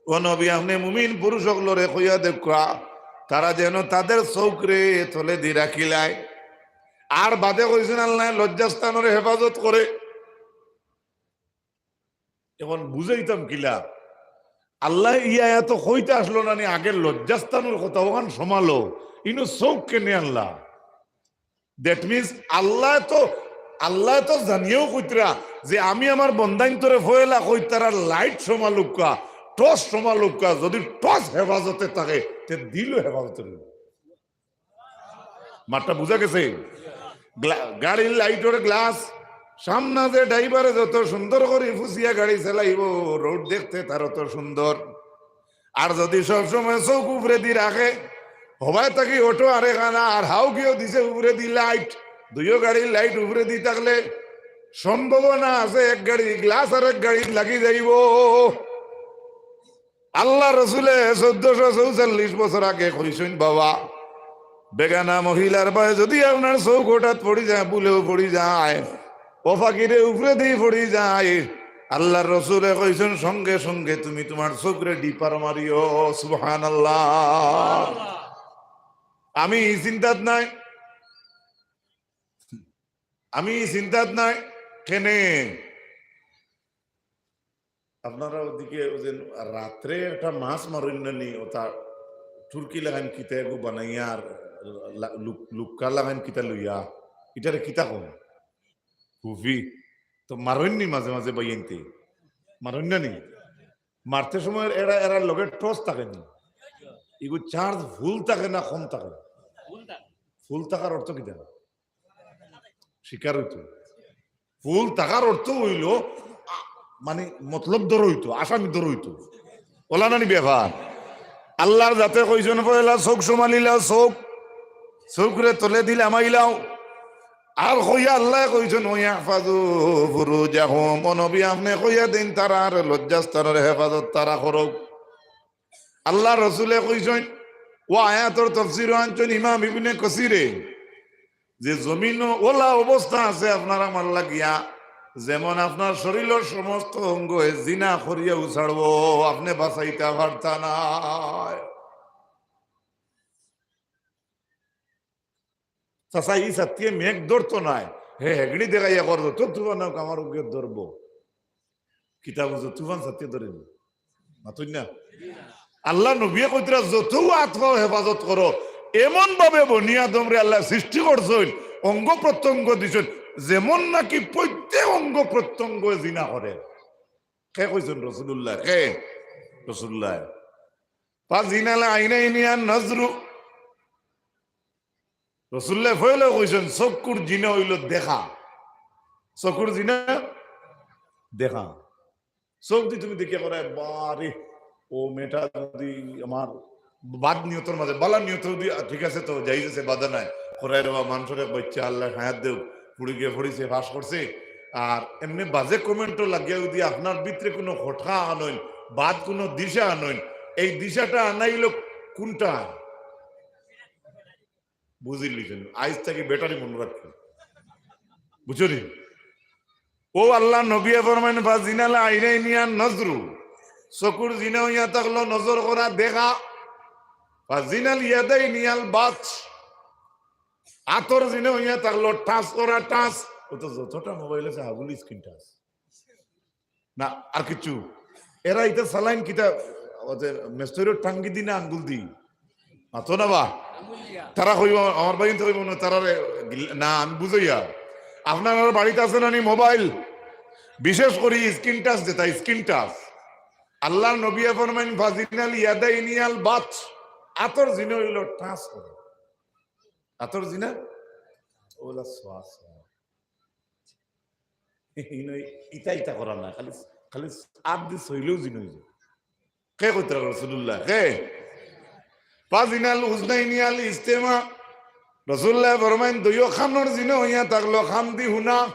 ও নবী, আপনে মুমিন পুরুষ অকলরে কইয়া দেউক্কা, তারা যেন তাদের চউখরে তলেদি রাখিলায়। আর বাদে কইছইন আল্লায় লজ্জাস্থানর হেফাজত করে। এখন বুঝাইতাম কিলা? আল্লায় ই আয়াতো কইতা আছলো না নি, আগে লজ্জাস্থানর কথা অখান সমালো, ইনো চউখ কেনে আনলা? That means আল্লায় তো, আল্লায় তো জানিয়াও কইতরা যে আমি আমার বন্দাইন্তরে ফয়লা কই তারা light সমালউক্কা, torch সমালউক্কা, যদি torch হেফাজতে থাকে, তে দিলও হেফাজতে রইবো। মাতটা বুঝা গেছে? গ্লা-, গাড়ির light-র glass, সামনা যে driver-এ যত সুন্দর করি ফুছিয়া গাড়ি চালাইবো, road দেখতে তার অত সুন্দর। আর যদি সব সময় চউখ উপরেদি রাখে, হবায় থাকি auto আরেকখানা, আর হাউকিও দিছে উপরেদি light, দুইও গাড়ির light উপরেদি থাকলে সম্ভাবনা আছে এক গাড়ির glass আরেক গাড়িত লাগি যাইবো। আল্লার রসুলে চৌদ্দশো চৌচল্লিশ বছর আগে কইছইন, বাবা, বেগানা মহিলার বায় যদি আপনার চউখ হঠাৎ পড়ি যায়, ভুলেও পড়ি যায়, অফাকিরে উপরেদি পড়ি যায়, আল্লার রসুলে কইছইন, সঙ্গে সঙ্গে তুমি তুমার চউখরে dipper মারিও। সুবহানাল্লাহ। আমি ই চিন্তাত নাই, আমি ই চিন্তাত নাই। কেনে? আপনারা ওদিকে ওই যে রাত্রে একটা মাছ মারইন না নি, ওটা টুরকি লাখান কিতা এগু বানাইয়া আর লা-, লুক-, লুক্কা লাখান কিতা লইয়া, ইটারে কিতা কইন? হুফি। তো মারইন নি মাঝে মাঝে বাইয়াইন্তে? মারইন না নি? মারতে সময় এরা, এরার লগে torch থাকে নি? ইগু charge full থাকে না কম থাকে? Full থাকার অর্থ কিতা? শিকার অইতো। Full থাকার অর্থ অইলো, আ, মানে, মতলবদার অইতো, আসামিদার অইতো। অলা না নি ব্যাপার? আল্লাহর জাতে কইছইন, "পয়লা চউখ সমালিলাও, চউখ, চউখরে তলেদি লামাইলাও।" আর কইয়া আল্লায় কইছইন, "ওয়াহফাজু ফুরুজাহুম।" ও নবী, আপনে কইয়া দেইন, তারার লজ্জাস্থানর হেফাজত তারা করউক। আল্লাহর রসুলে কইছইন, ও আয়াতর তফসিরও আনছইন ইমাম ইবনে কাসিরে, যে জমিনো অলা অবস্থা আছে আপনার আমার লাগিয়া, যেমন আপনার শরীলর সমস্ত অঙ্গয়ে জিনা করিয়া উছাড়বো, আপনে বাঁচাইতা পারতা নায়। চাচা, ই ছাত্তিয়ে মেঘ ধরতো নায়, হে হেগড়ি দেখাইয়া করতো, তো তুফান আউক আমার অগুয়ে ধরবো। কিতা বুঝো, তুফান ছাত্তিয়ে ধরে নি? মাতইন না? আল্লাহর নবিয়ে কইতরা, যতউ আত পাও হেফাজত করো, এমন ভাবে বনি আদমরে আল্লায় সৃষ্টি করছইন, অঙ্গ প্রত্যঙ্গ দিছইন, যেমন নাকি প্রত্যেক অঙ্গ প্রত্যঙ্গ জিনা করে। কে কইছইন? রসুলুল্লায়। কে? রসুলুল্লায়। ফাজিনাল আইনাইনি আন নজরু। রসুলুল্লায় পয়লা কইছইন, চকুর জিনা অইলো দেখা। চকুর জিনা দেখা। চউখদি তুমি দেখিয়া করায়, "বারে, ও মেয়েটা যদি আমার বাদ নিয়তর মাঝে, বালা নিয়ত যদি, আ, ঠিক আছে তো, জায়েজ আছে, বাধা নাই। করায় রে বা, মানষর এক বাইচ্চা আল্লায় হায়াত দেউক, ফুড়ি গিয়া পড়িছে, পাশ করছে।" আর এমনে বাজে comment-ও লাগিয়া যদি আপনার ভিতরে কুনু খটকা আনইন, বাদ কুনু দিশা আনইন, এই দিশাটা আনাইলো কুনটা? বুঝিলিছইন, আইজ থাকি battery মনো রাখইন। বুঝছইন নি? ও আল্লাহর নবিয়ে ফরমাইন, "ফাজিনাল আইনাইনি আন নজরু।" চকুর জিনা অইয়া থাকলো নজর করা, দেখা। "ফাজিনাল ইয়াদাইনি আল বাতশ।" আতর জিনা অইয়া থাকলো touch করা, touch। ও তো যতটা mobile আছে, হাবুলি screen touch। না, আর কিচ্ছু? এরা ইতা চালাইন কিতা, ও যে মেস্তরির টাঙ্গি দি না আঙ্গুল দি? মাতো না বা? তারা কইবা, আমার ভাইয়াইন্তে কইবা না, তারারে গিল-, না, আমি বুঝাইয়া। আপনারার বাড়িত আছে না নি mobile? বিশেষ করি screen touch যেটা, screen touch। আল্লাহর নবিয়ে ফরমাইন, "ফাজিনাল ইয়াদাইনি আল বাতশ।" আতর জিনা অইলো touch করা। আতর জিনা? ওলা সোয়া সোয়া। ইনো ইতা ইতা করা না, খালি, খালি আত দি ছইলেও জিনা অইযায়। কে কইতরা? রসুলুল্লায়। কে? ফাজিনাল উজনাইনি আল ইস্তেমা। রসুলুল্লায় ফরমাইন, দুইও কানর জিনা অইয়া থাকলো, কান দি হুনা।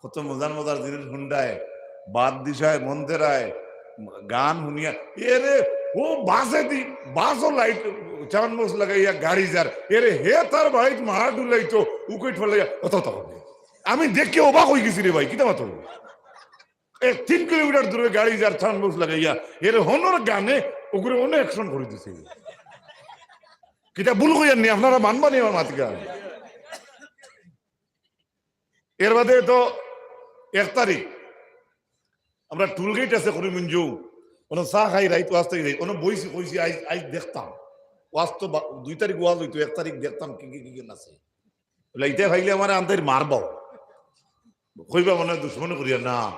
কত মজার মজার জিনিস হুনরায়, বাদ দিশায়, মন দেরায়, গান হুনিয়া, এরে, ও বাসে দি, বাসও light, sound box লাগাইয়া গাড়ি যার, এরে, হে তার বাড়িত মার ডুলাইতো, উকইট ফালাইয়া, অত অত করে। আমি দেখি অবাক অইগেছি রে ভাই, কিতা মাতো? এক তিন কিলোমিটার দূরে গাড়ি যার sound box লাগাইয়া, এরে হনর গানে ওগুরে অনেক action করি দিছে। কিতা ভুল কইয়ার নি, আপনারা মানবা নি আমার মাতিকা? এর বাদে তো এক তারিখ, আমরা toll gate আছে করিমগঞ্জ, অনো চা খাই রাইত ওয়াজ থাকি যাই, অনো বইছি কইছি আইজ, আইজ দেখতাম। ওয়াজ তো বা-, দুই তারিখ ওয়াজ অইতো, এক তারিখ দেখতাম কি কি, কি কি আছে। বলে, "ইতা পাইলে আমারে আন্তাইর মারবাও।" কইবা মনে হয় দুশমনি করিয়া না।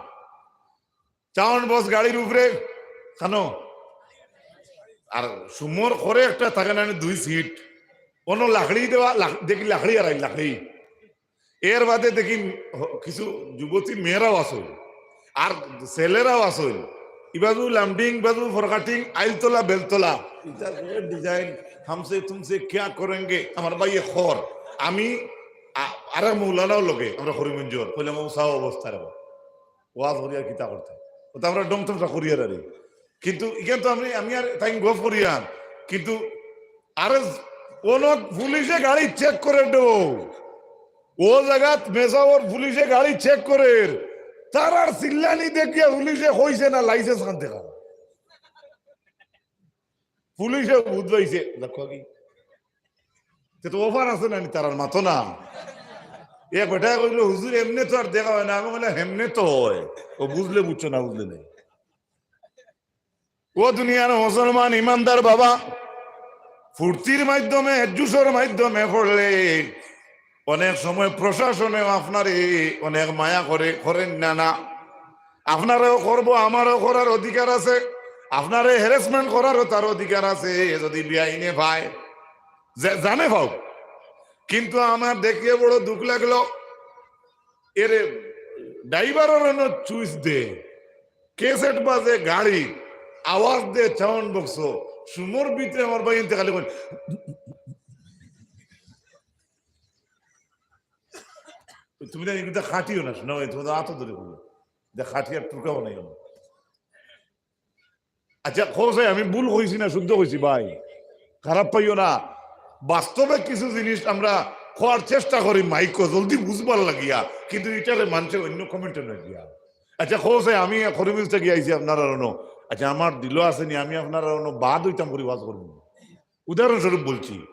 Sound box গাড়ির উপরে, কানো? আর সুমোর করে একটা থাকে না নি দুই seat, অনো লাকড়ি দেওয়া, লাক-, দেখি লাকড়ি আর লাকড়ি। এর বাদে দেখি হ-, কিছু যুবতী মেয়েরাও আছে, আর ছেলেরাও আছে। ইবাজু লামডিং, ইবাজু ফরকাটিং, আইলতলা, বেলতলা। ইতা করে design, হামসে তুমসে কিয়া করেঙ্গে? আমার ভাইয়ে খর। আমি আ-, আরেক মৌলানাও লগে, আমরা করিমগঞ্জর, কইলাম, "ও চাও অবস্থা রে বা।" ওয়াজ করিয়া কিতা করতে? ও তো আমরা ডং তামশা করিয়ার আরে। কিন্তু ইখান তো আমি, আমি আর তাই গফ করিয়ার। কিন্তু আরে অনো পুলিশে গাড়ি check করের দে। ও জাগাত মেসাবর পুলিশে গাড়ি check করের। তারার চিল্লানি দেখিয়া পুলিশে কইছে না license খান দেখা। পুলিশে বুঝ পাইছে, দেখো কি? তে তো offer আছে না নি, তারার মাতো না। এ বেটায় কইলো, "হুজুর, এমনে তো আর দেখা হয় না।" আমি কইলাম, "হেমনে তো হয়।" ও বুঝলে বুঝছো, না বুঝলে নাই। ও দুনিয়ার মুসলমান ইমানদার বাবা, ফুর্তির মাধ্যমে, জুসর মাধ্যমে পড়লে অনেক সময় প্রশাসনেও আপনারে অনেক মায়া করে, করেন না, না। আপনারেও করবো, আমারও করার অধিকার আছে, আপনারে harassment করারও তার অধিকার আছে, যদি বেআইনে পায়, জা-, জানে পাও। কিন্তু আমার দেখিয়া বড় দুখ লাগলো, এরে ড্রাইভারর অনো চুইস দে, ক্যাসেট বাজে গাড়ি, আওয়াজ দে sound box, সুমোর ভিতরে আমার ভাই এনতে খালি কইন, "তুমি না এগুলা খাটিও না, শোনা ভাই, তোমার আতো ধরে বলো, যে খাটিয়ার টুকা বানাইও না।" আচ্ছা, কও চাই, আমি ভুল কইছি না শুদ্ধ কইছি ভাই? খারাপ পাইও না। বাস্তবে কিছু জিনিস আমরা কওয়ার চেষ্টা করি মাইকো, জলদি বুঝবার লাগিয়া, কিন্তু ইটারে মানষে অন্য কমেন্টে না গিয়া। আচ্ছা, কও চাই, আমি করিমগঞ্জ থাকি আইছি আপনারার অনো। আচ্ছা, আমার দিলো আছে নি, আমি আপনারার অনো বাদ অইতাম করি ওয়াজ করমু। উদাহরণস্বরূপ বলছি,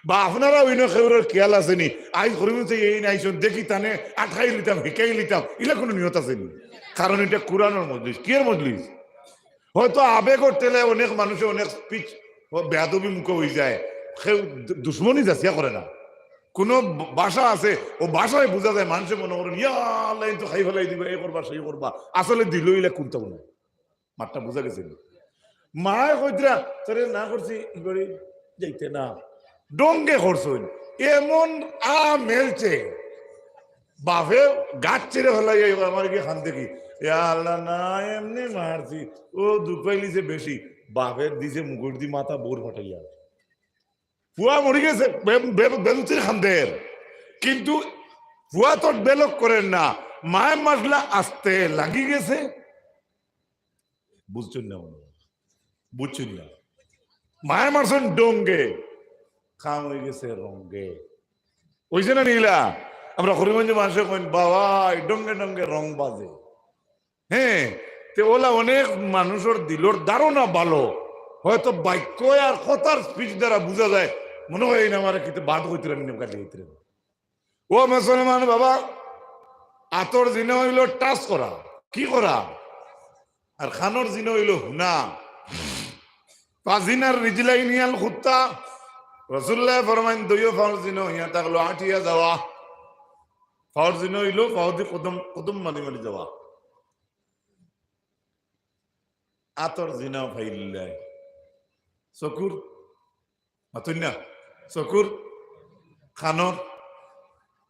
বা আপনারা অইন্য কেউরর খেয়াল আছে নি, আইজ করিমগঞ্জ থাকি এই আইছইন, দেখি তানে আটকাই লিতাম, হিকাই লিতাম, ইলা কুনু নিয়ত আছে নি? কারণ ইটা কুরআনর মজলিস। কিয়ের মজলিস? হয়তো আবেগর ঠেলে অনেক মানষে অনেক স্পিচ বেয়াদবি মুখো অইযায়, কেউ দু-, দুশমনি যাচিয়া করে না। কুনু ব-, ভাষা আছে, অউ ভাষায় বুঝা যায়, মানষে মনো করইন, "ইয়া আল্লাহ, ইন তো খাই ফালাই দিবা, এই করবা, সেই করবা।" আসলে দিলো ইলা কুনতাউ না। মাতটা বুঝা গেছে নি? মায় কইতরা, "তোরে না করছি, ই বাড়ি যাইতে না।" ঢঙ্গে করছইন। এমন আ মেলছে, বাপে গাছ ছিড়ি ফালাই, এই আমার কি খান দেখি, "ইয়া আল্লাহ, না, এমনে মারছি, অউ দুখ পাইলিছে বেশি।" বাপে দিছে মুগুরদি মাথা বউর ফাটাইয়া। ফুয়া মরি গেছে, বে-, বে-, বেদুতির খান্দের। কিন্তু ফুয়া তো বেলক করের না, মায় মারলা আস্তে লাগি গেছে। বুঝছইন না মনে হয়? বুঝছইন না? মায় মারছইন ঢঙ্গে, কাম অইগেছে রঙ্গে। অইছে না নি ইলা? আমরা করিমগঞ্জে মানষে কইন, "বাবা, এই ঢঙ্গে ঢঙ্গে রং বাজে।" হ্যাঁ, তে অলা অনেক মানষর দিলর ধারণা ভালো, হয়তো বাক্য আর কথার স্পিচ দ্বারা বুঝা যায়, মনো কয়, "এই না আমারে কিতা বাদ কইতরা নি, গালি কইতরা নি।" ও মুসলমান বাবা, আতর জিনা অইলো টাচ করা, কি করা? আর খানর জিনা অইলো হুনা। ফাজিনার রিজলাইনি আল খুত্তা। রাসূলুল্লায় ফরমাইন, দুইও ফাওর জিনা অইয়া থাকলো আটিয়া যাওয়া। ফাওর জিনা অইলো ফাওদি কদম, কদম মারি মারি যাওয়া। আতর জিনা ফাইল্লায়। চকুর মাতইন না, চকুর, খানর,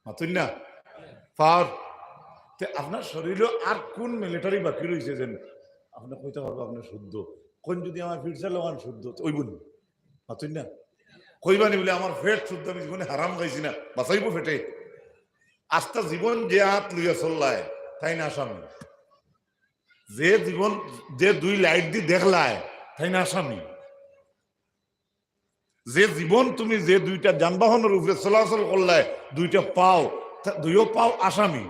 মাতইন না, ফাওর। তে আপনার শরীলো আর কুন মিলিটারি বাকি রইছে যেন আপনে কইতা পারবা আপনে শুদ্ধ? কইন যদি আমার ফিরসা লাগান শুদ্ধ, তে অইবো নি? মাতইন না। কইবা নি বুলে, "আমার পেট শুদ্ধ, আমি জীবনে হারাম খাইছি না।" বাঁচাইবো পেটে? আস্তা জীবন যে আত লইয়া চললায়, তাইন আসামি। যে জীবন, যে দুই লাইট দি দেখলায়, তাইন আসামি। যে জীবন তুমি যে দুইটা যানবাহনর উপরে চলাচল করলায়, দুইটা পাও, তা-, দুইও পাও আসামি।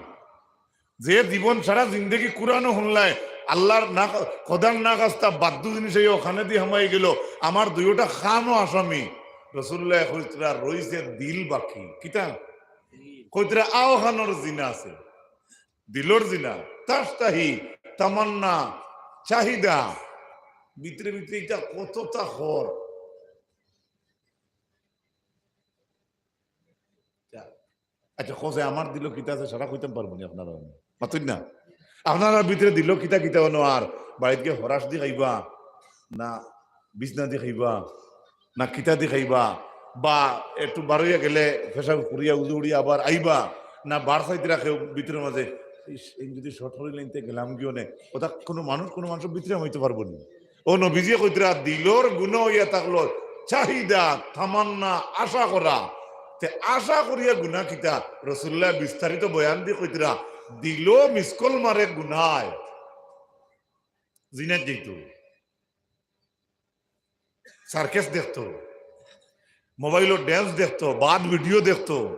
যে জীবন সারা জিন্দেগি কুরআনও হুনলায়, আল্লাহর না, খোদার না খাস্তা বাদ্দু জিনিস এই অখানেদি হামাই গেলো, আমার দুইওটা খানও আসামি। রাসূলুল্লায় কইতরা, "রইছে দিল বাকি।" কিতা? কইতরা, "আও খানর জিনা আছে।" দিলর জিনা, তাস্তাহি, তামান্না, চাহিদা, ভিতরে ভিতরে ইটা কততা খর। আচ্ছা, কও চাই, আমার দিলো কিতা আছে, সারা কইতাম পারবো নি আপনারা? মাতইন না। আপনারার ভিতরে দিলো কিতা কিতা অনো আর বাড়িত গিয়া ফরাশ দি খাইবা না বিছনা দি খাইবা, না কিতা দি খাইবা, বা একটু বারইয়া গেলে পেশাব করিয়া উজু উড়িয়া আবার আইবা, না বার চাইতরা কেউ ভিতরর মাঝে, "ইস, এই যদি শর্ট করি লাইনতে গেলাম গিয়া নে।" অতা কুনু মানুষ, কুনু মানষর ভিতরে হামাইতো পারবো নি। ও নবীজিয়ে কইতরা, দিলর গুনা অইয়া থাকলো চাহিদা, তামান্না, আশা করা। তে আশা করিয়া গুনা কিতা? রাসূলুল্লায় বিস্তারিত বয়ান দি কইতরা, দিলো মিস কল মারে গুনায়, জিনাত যাইতো। সার্কাস দেখতো, মোবাইলো ড্যান্স দেখতো, বাদ ভিডিও দেখতো,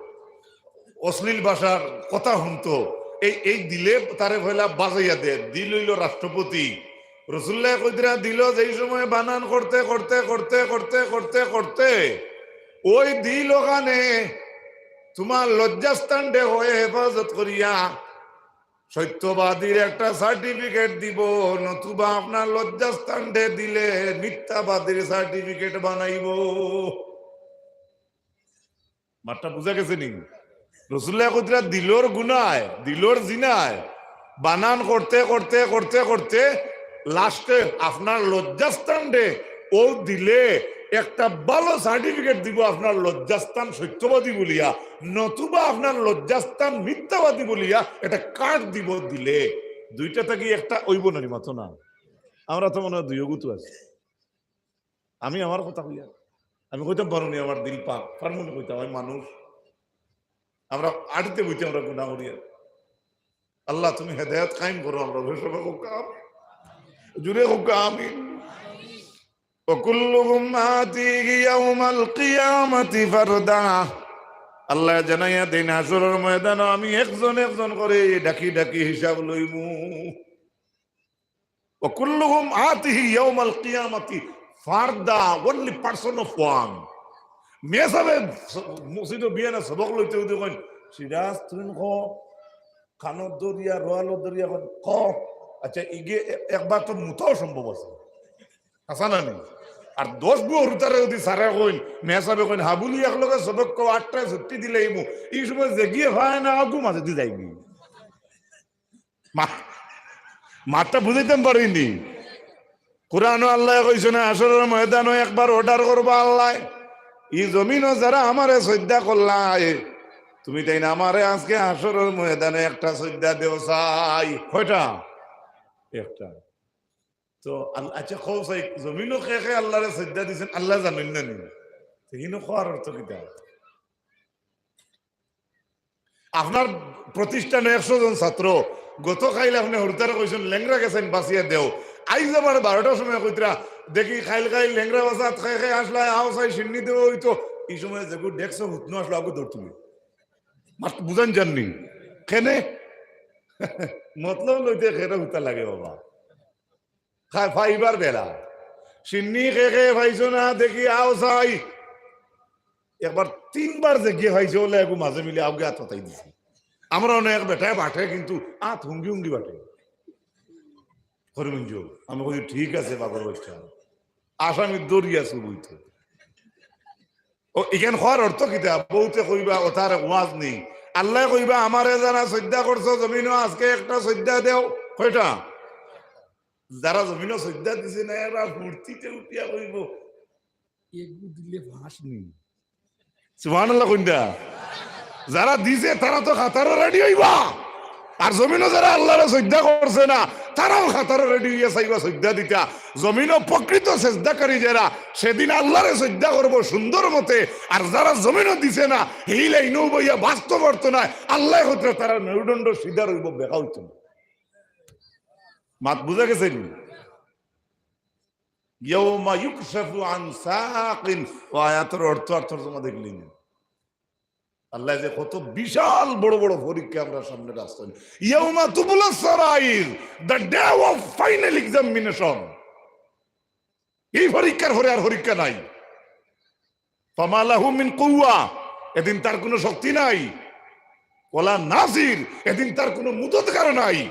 অশ্লীল ভাষার কথা হুনতো। এই, এই দিলে তারে পয়লা বাজাইয়া দে। দিল অইলো রাষ্ট্রপতি। রাসূলুল্লায় কইতরা দিলো যেই সময় বানান করতে, করতে, করতে, করতে, করতে, করতে, ওই দিল অখানে তুমার লজ্জাস্থানরে হেফাজত করিয়া সত্যবাদীর একটা সার্টিফিকেট দিবো, নতুবা আপনার লজ্জাস্থানরে দিলে মিথ্যাবাদীর সার্টিফিকেট বানাইবো। মাতটা বুঝা গেছে নি? রাসূলুল্লায় কইতরা দিলর গুনায়, দিলর জিনায়, বানান করতে, করতে, করতে, করতে, লাস্টে আপনার লজ্জাস্থানরে ও দিলে একটা ভালো সার্টিফিকেট দিবো আপনার লজ্জাস্থান সত্যবাদী বলিয়া, নতুবা আপনার লজ্জাস্থান মিথ্যাবাদী বলিয়া একটা কার্ড দিবো দিলে। দুইটা থাকি একটা অইবো না নি, মাতো না? আমরা তো মনে হয় দুইও গুতু আছি। আমি আমার কথা কইয়া, আমি কইতাম পারুনি, আমার দিল পাক, পারমুনি কইতাম, আমি মানুষ। আমরা আটিতে বইতে আমরা গুনাহ করিয়া। আল্লাহ, তুমি হেদায়েত কায়েম করো, আমরা সবাই কউক্কা আমিন। জুরে কউক্কা আমিন। وكلهم آتيه يوم القيامة فردا। আল্লায় জানাইয়া দেইন, হাশরর ময়দানো আমি একজন একজন করি ডাকি ডাকি হিসাব লইমু। وكلهم آتيه يوم القيامة فردا, only person of one. মেসাবে মসজিদো বিয়ানে সবক লইতে লইতে কইন, "সিরাজ, তুইন ক, কানো ধরিয়া, রোয়ালো ধরিয়া কইন, ক।" আচ্ছা, ইগে এ-, একবার তো মুতাও সম্ভব আছে। হাছা না নি? আর দশ গু হুরুতারে যদি সারে কইন, মেসাবে কইন, "হাবুলি একলগে সবক ক, আটটায় ছুটি দিলে ইমু।" ই সময় যেগিয়ে পায় না, আগু মাঝে দি যাইবি। মা-, মাতটা বুঝাইতাম পারিনি। কোরআনো আল্লায় কইছইন, হাশরর ময়দানো একবার order করবা আল্লায়, "ই জমিনো যারা আমারে সইজদা করলায়, তুমি তাইন আমারে আজকে হাশরর ময়দানো একটা সইজদা দেও চাই।" কয়টা? একটা। তো আল-, আচ্ছা, কও চাই, জমিনো কে কে আল্লারে সইজদা দিছইন, আল্লায় জানইন না নি? তো হিনো কওয়ার অর্থ কিতা? আপনার প্রতিষ্ঠানো একশো জন ছাত্র, গত কাইল আপনে হুরুতারে কইছইন, "লেংড়া গেছইন, বাছিয়া দেও।" আইজ আবার বারোটার সময় কইতরা, "দেখি কাইল কাইল লেংড়া বাছাত খাই খাই আসলা, আও চাই শিন্নি দেও অইতো।" ই সময় যেগু ডেস্কো হুতনো আসলো, আগু দৌড় তুলি। মাত বুঝাইন যার নি? কেনে? মতলব লইতে কেনে হুতা লাগে বাবা? খায় পাইবার বেলা। শিন্নি কে কে পাইছো না, দেখি আও চাই। একবার তিনবার যেগিয়ে পাইছে, অলা এগু মাঝে মিলে আউগে আত পাতাই দিছে। আমরা অনেক বেটায় বাটে, কিন্তু আত হুঙ্গি হুঙ্গি বাটে। করিমগঞ্জ, আমি কই, "ঠিক আছে, বাবার বাচ্চা।" আসামি দৌড়িয়া ছুবইতো। ও, ইখান কওয়ার অর্থ কিতা? বউতে কইবা, "ও তার ওয়াজ নি।" আল্লায় কইবা, "আমারে যারা সইজদা করছো জমিনো, আজকে একটা সইজদা দেও।" কয়টা? যারা জমিনো সইজদা দিছে না, এরা ফুর্তিতে উঠিয়া কইবো, "এগু দিলে ফাঁস নি।" সুবহানাল্লাহ কইন দা। যারা দিছে, তারা তো কাতারো ready অইবা। আর জমিনো যারা আল্লারে সইজদা করছে না, তারাও কাতারো ready অইয়া চাইবা সইজদা দিতা। জমিনো প্রকৃত সেজদাকারী যারা, সেদিন আল্লারে সইজদা করবো সুন্দর মতে। আর যারা জমিনো দিছে না, হিলা ইনো বইয়া বাস্তব অর্থ নাই, আল্লায় কইতরা তারার মেরুদণ্ড সিধা রইবো, বেকা অইতো না। মাত বুঝা গেছে নি? ইয়াউমা ইউকশাফু আন সাকিন। ও আয়াতর অর্থ আর তর্জমা দেখলি না? আল্লায় যে কত বিশাল বড় বড় পরীক্ষা আমরার সামনে রাখছইন। ইয়াউমা তুবলাস সারাইর, the day of final examination। এই পরীক্ষার পরে আর পরীক্ষা নাই। ফামা লাহু মিন কুওয়া, এদিন তার কোনো শক্তি নাই। ওয়ালা নাসির, এদিন তার কোনো মদতগার নাই।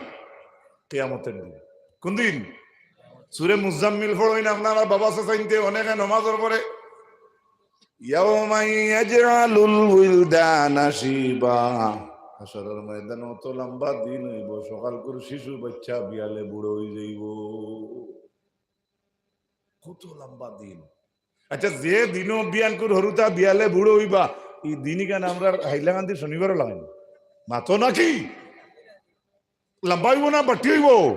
কিয়ামতের দিন। কোন দিন? সূরা মুজাম্মিল পড়ইন আপনারা, বাবা চাচাইন্তে অনেকে নমাজর পরে। ইয়াউমা ইয়াজআলুল উইলদানা শিবা। হাশরর ময়দান অত লম্বা দিন অইবো, সকালকুর শিশু বাচ্চা বিয়ালে বুড়া অই যাইবো। কত লম্বা দিন। আচ্ছা, যে দিনো বিয়ানকুর হুরুতা বিয়ালে বুড়া অইবা, ই দিনখান আমরার হাইলাকান্দি শনিবারও লাগে না। মাতো নাকি? লম্বা অইবো না বাটি অইবো?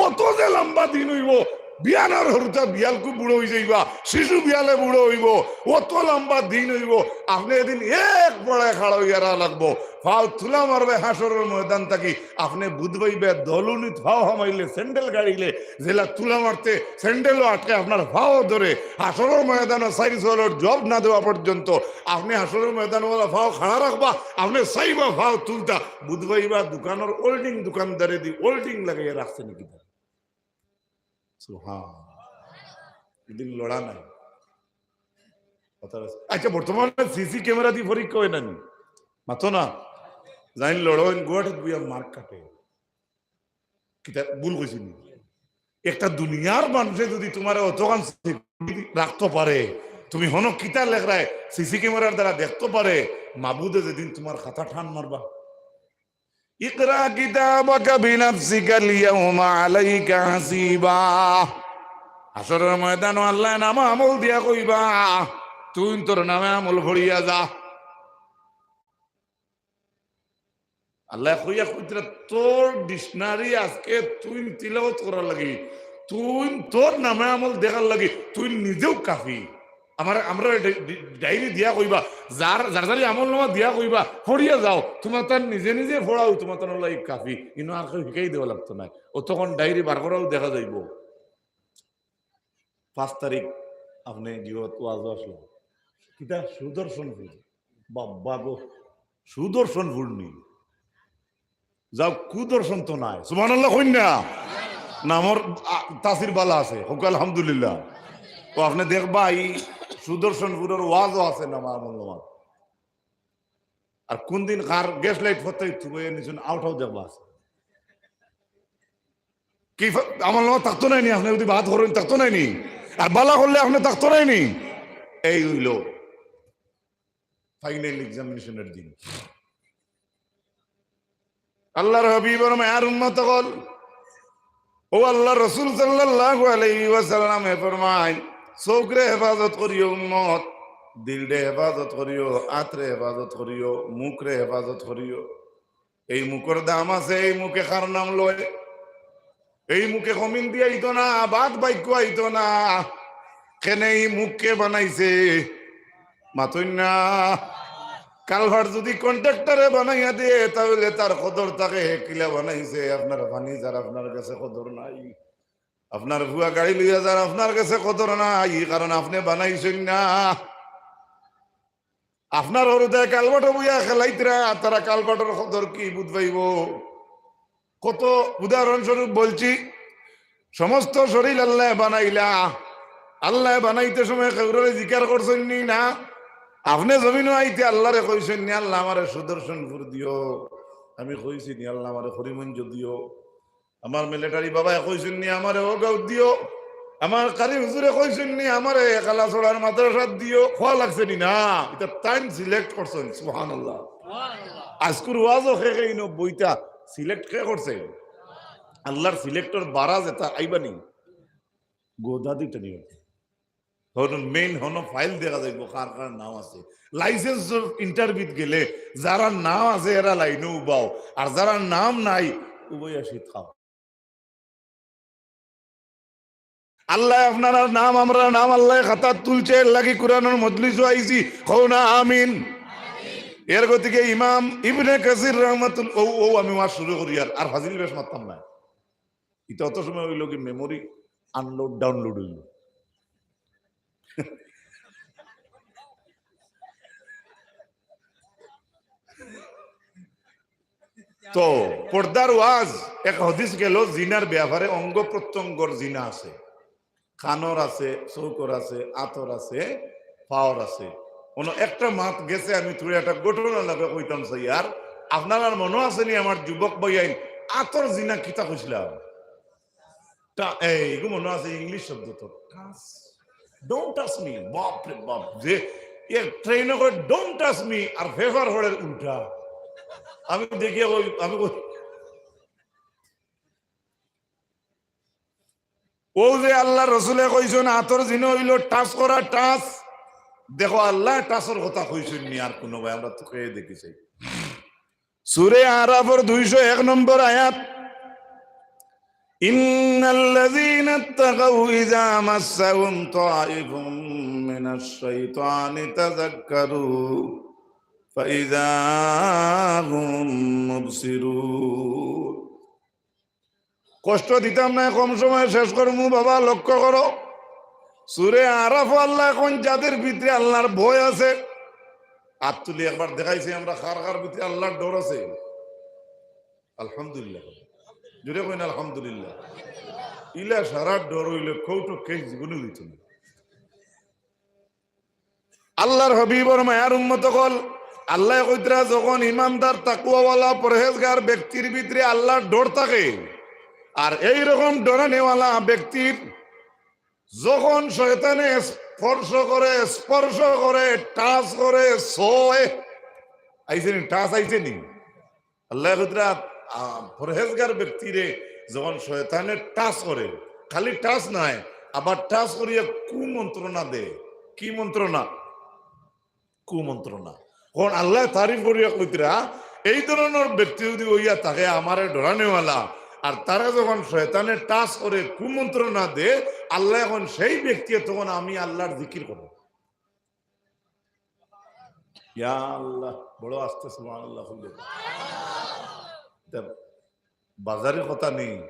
কত যে লম্বা দিন অইবো, বিয়ানর হুরুতা বিয়ালকু বুড়া অই যাইবা, শিশু বিয়ালে বুড়া অইবো, অত লম্বা দিন অইবো। আপনে এদিন এক পড়ায় খাড়া অইয়া রাখা লাগবো, ফাও তুলা মারবে হাশরর ময়দান থাকি। আপনে বুধ ভাইবে দলুনিত ফাও হামাইলে, স্যান্ডেল গাড়িলে, যেলা তুলা মারতে স্যান্ডেলও আটকে, আপনার ফাও ধরে। হাশরর ময়দানো চাইর সওয়ালর জবাব না দেওয়া পর্যন্ত আপনে হাশরর ময়দানো অলা ফাও খাড়া রাখবা, আপনে চাইবা ফাও তুলতা, বুধ ভাইবা দোকানর holding দোকানদারে দি holding লাগাইয়া রাখছে নাকি তারা। সুবহান। এদিন লড়া নাই। কথা আছে। আচ্ছা, বর্তমানে সিসি ক্যামেরা দি পরীক্ষা অয় না নি? মাতো না। যাইন লড়ইন, গুয়াহাটিত বইয়া মার কাটে। কিতা ভুল কইছি নি? একটা দুনিয়ার মানুষে যদি তুমারে অতখান security রাখতো পারে, তুমি হনো কিতা লেখরায়, সিসি ক্যামেরার দ্বারা দেখতো পারে, মাবুদে যেদিন তুমার খাতা টান মারবা। ইকরা কিতাবাকা বিনাফসিকাল ইয়াউমা আলাইকা হাসিবা। হাশরর ময়দানো আল্লায় নামা আমল দিয়া কইবা, "তুই তোর নামে আমল পড়িয়া যা।" আল্লায় কইয়া কইতরা, "তোর dictionary আজকে তুই তিলাওয়াত করার লাগি, তুই তোর নামে আমল দেখার লাগি তুই নিজেও কাফি। আমার, আমরা ডাই-, ডাই-, ডায়েরি দিয়া কইবা, যার, যার যারি আমল নামা দিয়া কইবা, "পড়িয়া যাও, তুমার তার নিজে নিজে পড়াও, তুমার তার লাগি কাফি।" ইনো আর কেউ হিকাই দেওয়া লাগতো নায়। অতক্ষণ ডায়েরি বার করাও দেখা যাইবো। পাঁচ তারিখ আপনে জিওত ওয়াজো আসলো, কিতা সুদর্শনপুর, বাবা গো, সুদর্শনপুর নি। যাও, কুদর্শন তো নাই। সুবহানাল্লাহ কইন না? নামর, আ, তাসির বালা আছে। হোক আলহামদুলিল্লাহ। তো আপনে দেখবা, এই সুদর্শনপুরর ওয়াজো আছে না, মা মূল্যবান। আর কোন দিন কার গ্যাস লাইট ফতে তুই নিছুন আউটাও দেখবা আছে। কি ফ-, আমল নামা থাকতো নায় নি, আপনে যদি বাদ করেন, থাকতো নায় নি? আর বালা করলে আপনে থাকতো নায় নি? এই অইলো ফাইনাল এক্সামিনেশনর দিন। আল্লাহর হাবিবর মায়ার উম্মত অকল, ও আল্লাহর রাসূল সাল্লাল্লাহু আলাইহি ওয়াসাল্লামে ফরমাইন, "চউখরে হেফাজত করিও উম্মত, দিলরে হেফাজত করিও, আতরে হেফাজত করিও, মুখরে হেফাজত করিও।" এই মুখর দাম আছে, এই মুখে কার নাম লয়, এই মুখে কমিন দিয়া আইতো না, বাদ বাক্য আইতো না। কেনে এই মুখকে বানাইছে? মাতইন না। কালভার্ট যদি কন্ট্রাক্টরে বানাইয়া দে, তাইলে তার কদর থাকে, হে কিলা বানাইছে। আপনার ফার্নিচার আপনার গেছে কদর নাই, আপনার পুয়া গাড়ি লইয়া যার আপনার গেছে কদর নাই, কারণ আপনে বানাইছইন না। আপনার হুরুতায় কালভার্টো বইয়া খেলাইতরা, তারা কালভার্টর কদর কি বুঝ পাইবো? কত উদাহরণস্বরূপ বলছি, সমস্ত শরীর আল্লায় বানাইলা, আল্লায় বানাইতে সময় কেউররে জিকার করছইন নি না? আপনে জমিনো আইতে আল্লারে কইছইন নি, "আল্লাহ আমারে সুদর্শনপুর দিও"? আমি কইছি নি, "আল্লাহ আমারে করিমগঞ্জ দিও"? আমার মিলিটারি বাবায় কইছইন নি, "আমারে অউ গাঁওত দিও"? আমার কারি হুজুরে কইছইন নি, "আমারে কালাছড়ার মাদ্রাসাত দিও"? কওয়া লাগছে নি না? ইতা তাইন সিলেক্ট করছইন। সুবহানাল্লাহ। আজকুর ওয়াজো কে কে ইনো বইতা সিলেক্ট কে করছে? আল্লাহর সিলেক্টর বারা যেতা আইবা নি, গোদা দিতে নি। হনো মেইন হনো ফাইল দেখা যাইবো কার কার নাম আছে। লাইসেন্স ইন্টারভিউত গেলে যারার নাম আছে এরা লাইনো উবাও, আর যারার নাম নাই উবাইয়া শীত খাও। আল্লায় আপনারার নাম, আমরার নাম আল্লায় খাতাত তুলছে, এর লাগি কুরআনর মজলিসো আইছি, কও না আমিন। এর গতিকে ইমাম ইবনে কাসির রহমাতুল-, ও, ও, আমি ওয়াজ শুরু করি আর, আর ফাজিল বেশ মারতাম না। ইতা অত সময় অইলো কি মেমোরি আনলোড ডাউনলোড অইলো। তো পর্দার ওয়াজ, এক হাদিস গেল জিনার ব্যাপারে, অঙ্গ প্রত্যঙ্গর জিনা আছে, কানর আছে, চউখর আছে, আতর আছে, পাওর আছে। কোনো একটা মাত গেছে, আমি থুড়া একটা ঘটনা লাভে কইতাম চাই। আর আপনারার মনো আছে নি আমার যুবক ভাইয়াইন আতর জিনা কিতা কইছিলাম? টা-, এই, এগু মনো আছে ইংলিশ শব্দ তো, touch। Don't touch me। বাপ রে বাপ, যে এক ট্রেনে করে "Don't touch me", আর পেপার পড়ের উল্টা। আমি দেখিয়া কই, আমি কই, ও যে আল্লাহর রসুলে কইছইন, আতর জিনা অইলো টাচ করা, টাচ। দেখো, আল্লায় টাচর কথা কইছইন নি আর কুনু ভাই, আমরা তো খেয়ে দেখি চাই। সূরা আরাফর দুইশো এক নম্বর আয়াত, "ইন্নাল্লাযীনা ইত্তাকাউ ইযা মাসসাহুম তাইফুম মিনাশ শাইতানি তাযাক্কারু ফাইযা হুম মুবসিরুন।" কষ্ট দিতাম না, কম সময়ে শেষ করমু বাবা, লক্ষ্য করো। সূরা আরাফো আল্লায় কইন যাদের ভিতরে আল্লাহর ভয় আছে, আত তুলি একবার দেখাইছি আমরা, কার কার ভিতরে আল্লাহর ডর আছে? আলহামদুলিল্লাহ। জোরে কইন আলহামদুলিল্লাহ। ইলা সারা ডর অইলে কেউ তো কেউ জীবনে দিত না। আল্লাহর হাবিবর মায়ার উম্মত অকল, আল্লায় কইতরা যখন ইমানদার তাকওয়াওয়ালা পরহেজগার ব্যক্তির ভিতরে আল্লাহর ডর থাকে, আর এই রকম ডরানেওয়ালা ব্যক্তির যখন শয়তানে স্পর্শ করে, স্পর্শ করে, টাচ করে, ছয়, আইছে নি? টাচ আইছে নি? আল্লায় কইতরা, আ, পরহেজগার ব্যক্তিরে যখন শয়তানে টাচ করে, খালি টাচ নায়, আবার টাচ করিয়া কুমন্ত্রণা দেয়। কি মন্ত্রণা? কুমন্ত্রণা। কারণ আল্লায় তারিফ করিয়া কইতরা, এই ধরনর ব্যক্তি যদি অইয়া থাকে আমারে ডরানেওয়ালা, আর তারে যখন শয়তানে টাচ করে, কুমন্ত্রণা দে, আল্লায় কইন সেই ব্যক্তি, তখন আমি আল্লাহর জিকির করে। ইয়া আল্লাহ, বড় আস্তে সুবহানাল্লাহ কইলে। ইতা বাজারি কথা নি।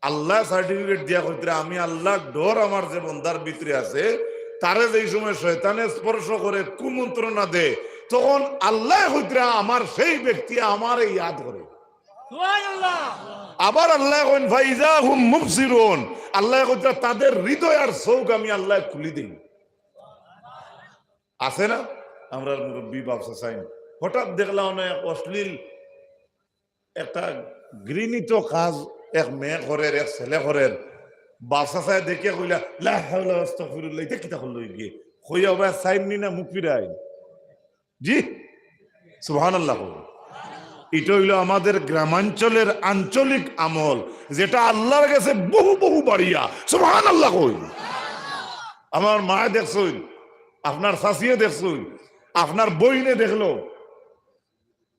আল্লায় সার্টিফিকেট দিয়া কইতরা, আমি আল্লাহর ডর আমার যে বন্দার ভিতরে আছে, তারে যেই সময় শয়তানে স্পর্শ করে, কুমন্ত্রণা দে, তখন আল্লায় কইতরা, আমার সেই ব্যক্তি আমারে ইয়াদ করে। সুবহানাল্লাহ। আবার আল্লায় কইন, "ফাইজা হুম মুবসিরুন।" আল্লায় কইতরা, তাদের হৃদয় আর চউখ আমি আল্লায় খুলি দেই। আছে না? আমরার মুরব্বি বাপ চাচাইন, হঠাৎ দেখলা অনেক অশ্লীল একটা ঘৃণিত কাজ এক মেয়ে করের, এক ছেলে করের, বাপ চাচায় দেখিয়া কইলা, "লা হাওলা ওয়াস্তাগফিরুল্লাহ, ইটা কিতা করলো ইগিয়ে?" কইয়া ওবা সাইন নি না মুখ ফিরাই। জি, সুবহানাল্লাহ কও। ইটা অইলো আমাদের গ্রামাঞ্চলের আঞ্চলিক আমল, যেটা আল্লাহর গেছে বহু বহু বাড়িয়া। সুবহানাল্লাহ কও। আমার মায়ে দেখছইন, আপনার চাচিয়ে দেখছইন, আপনার বইনে দেখলো,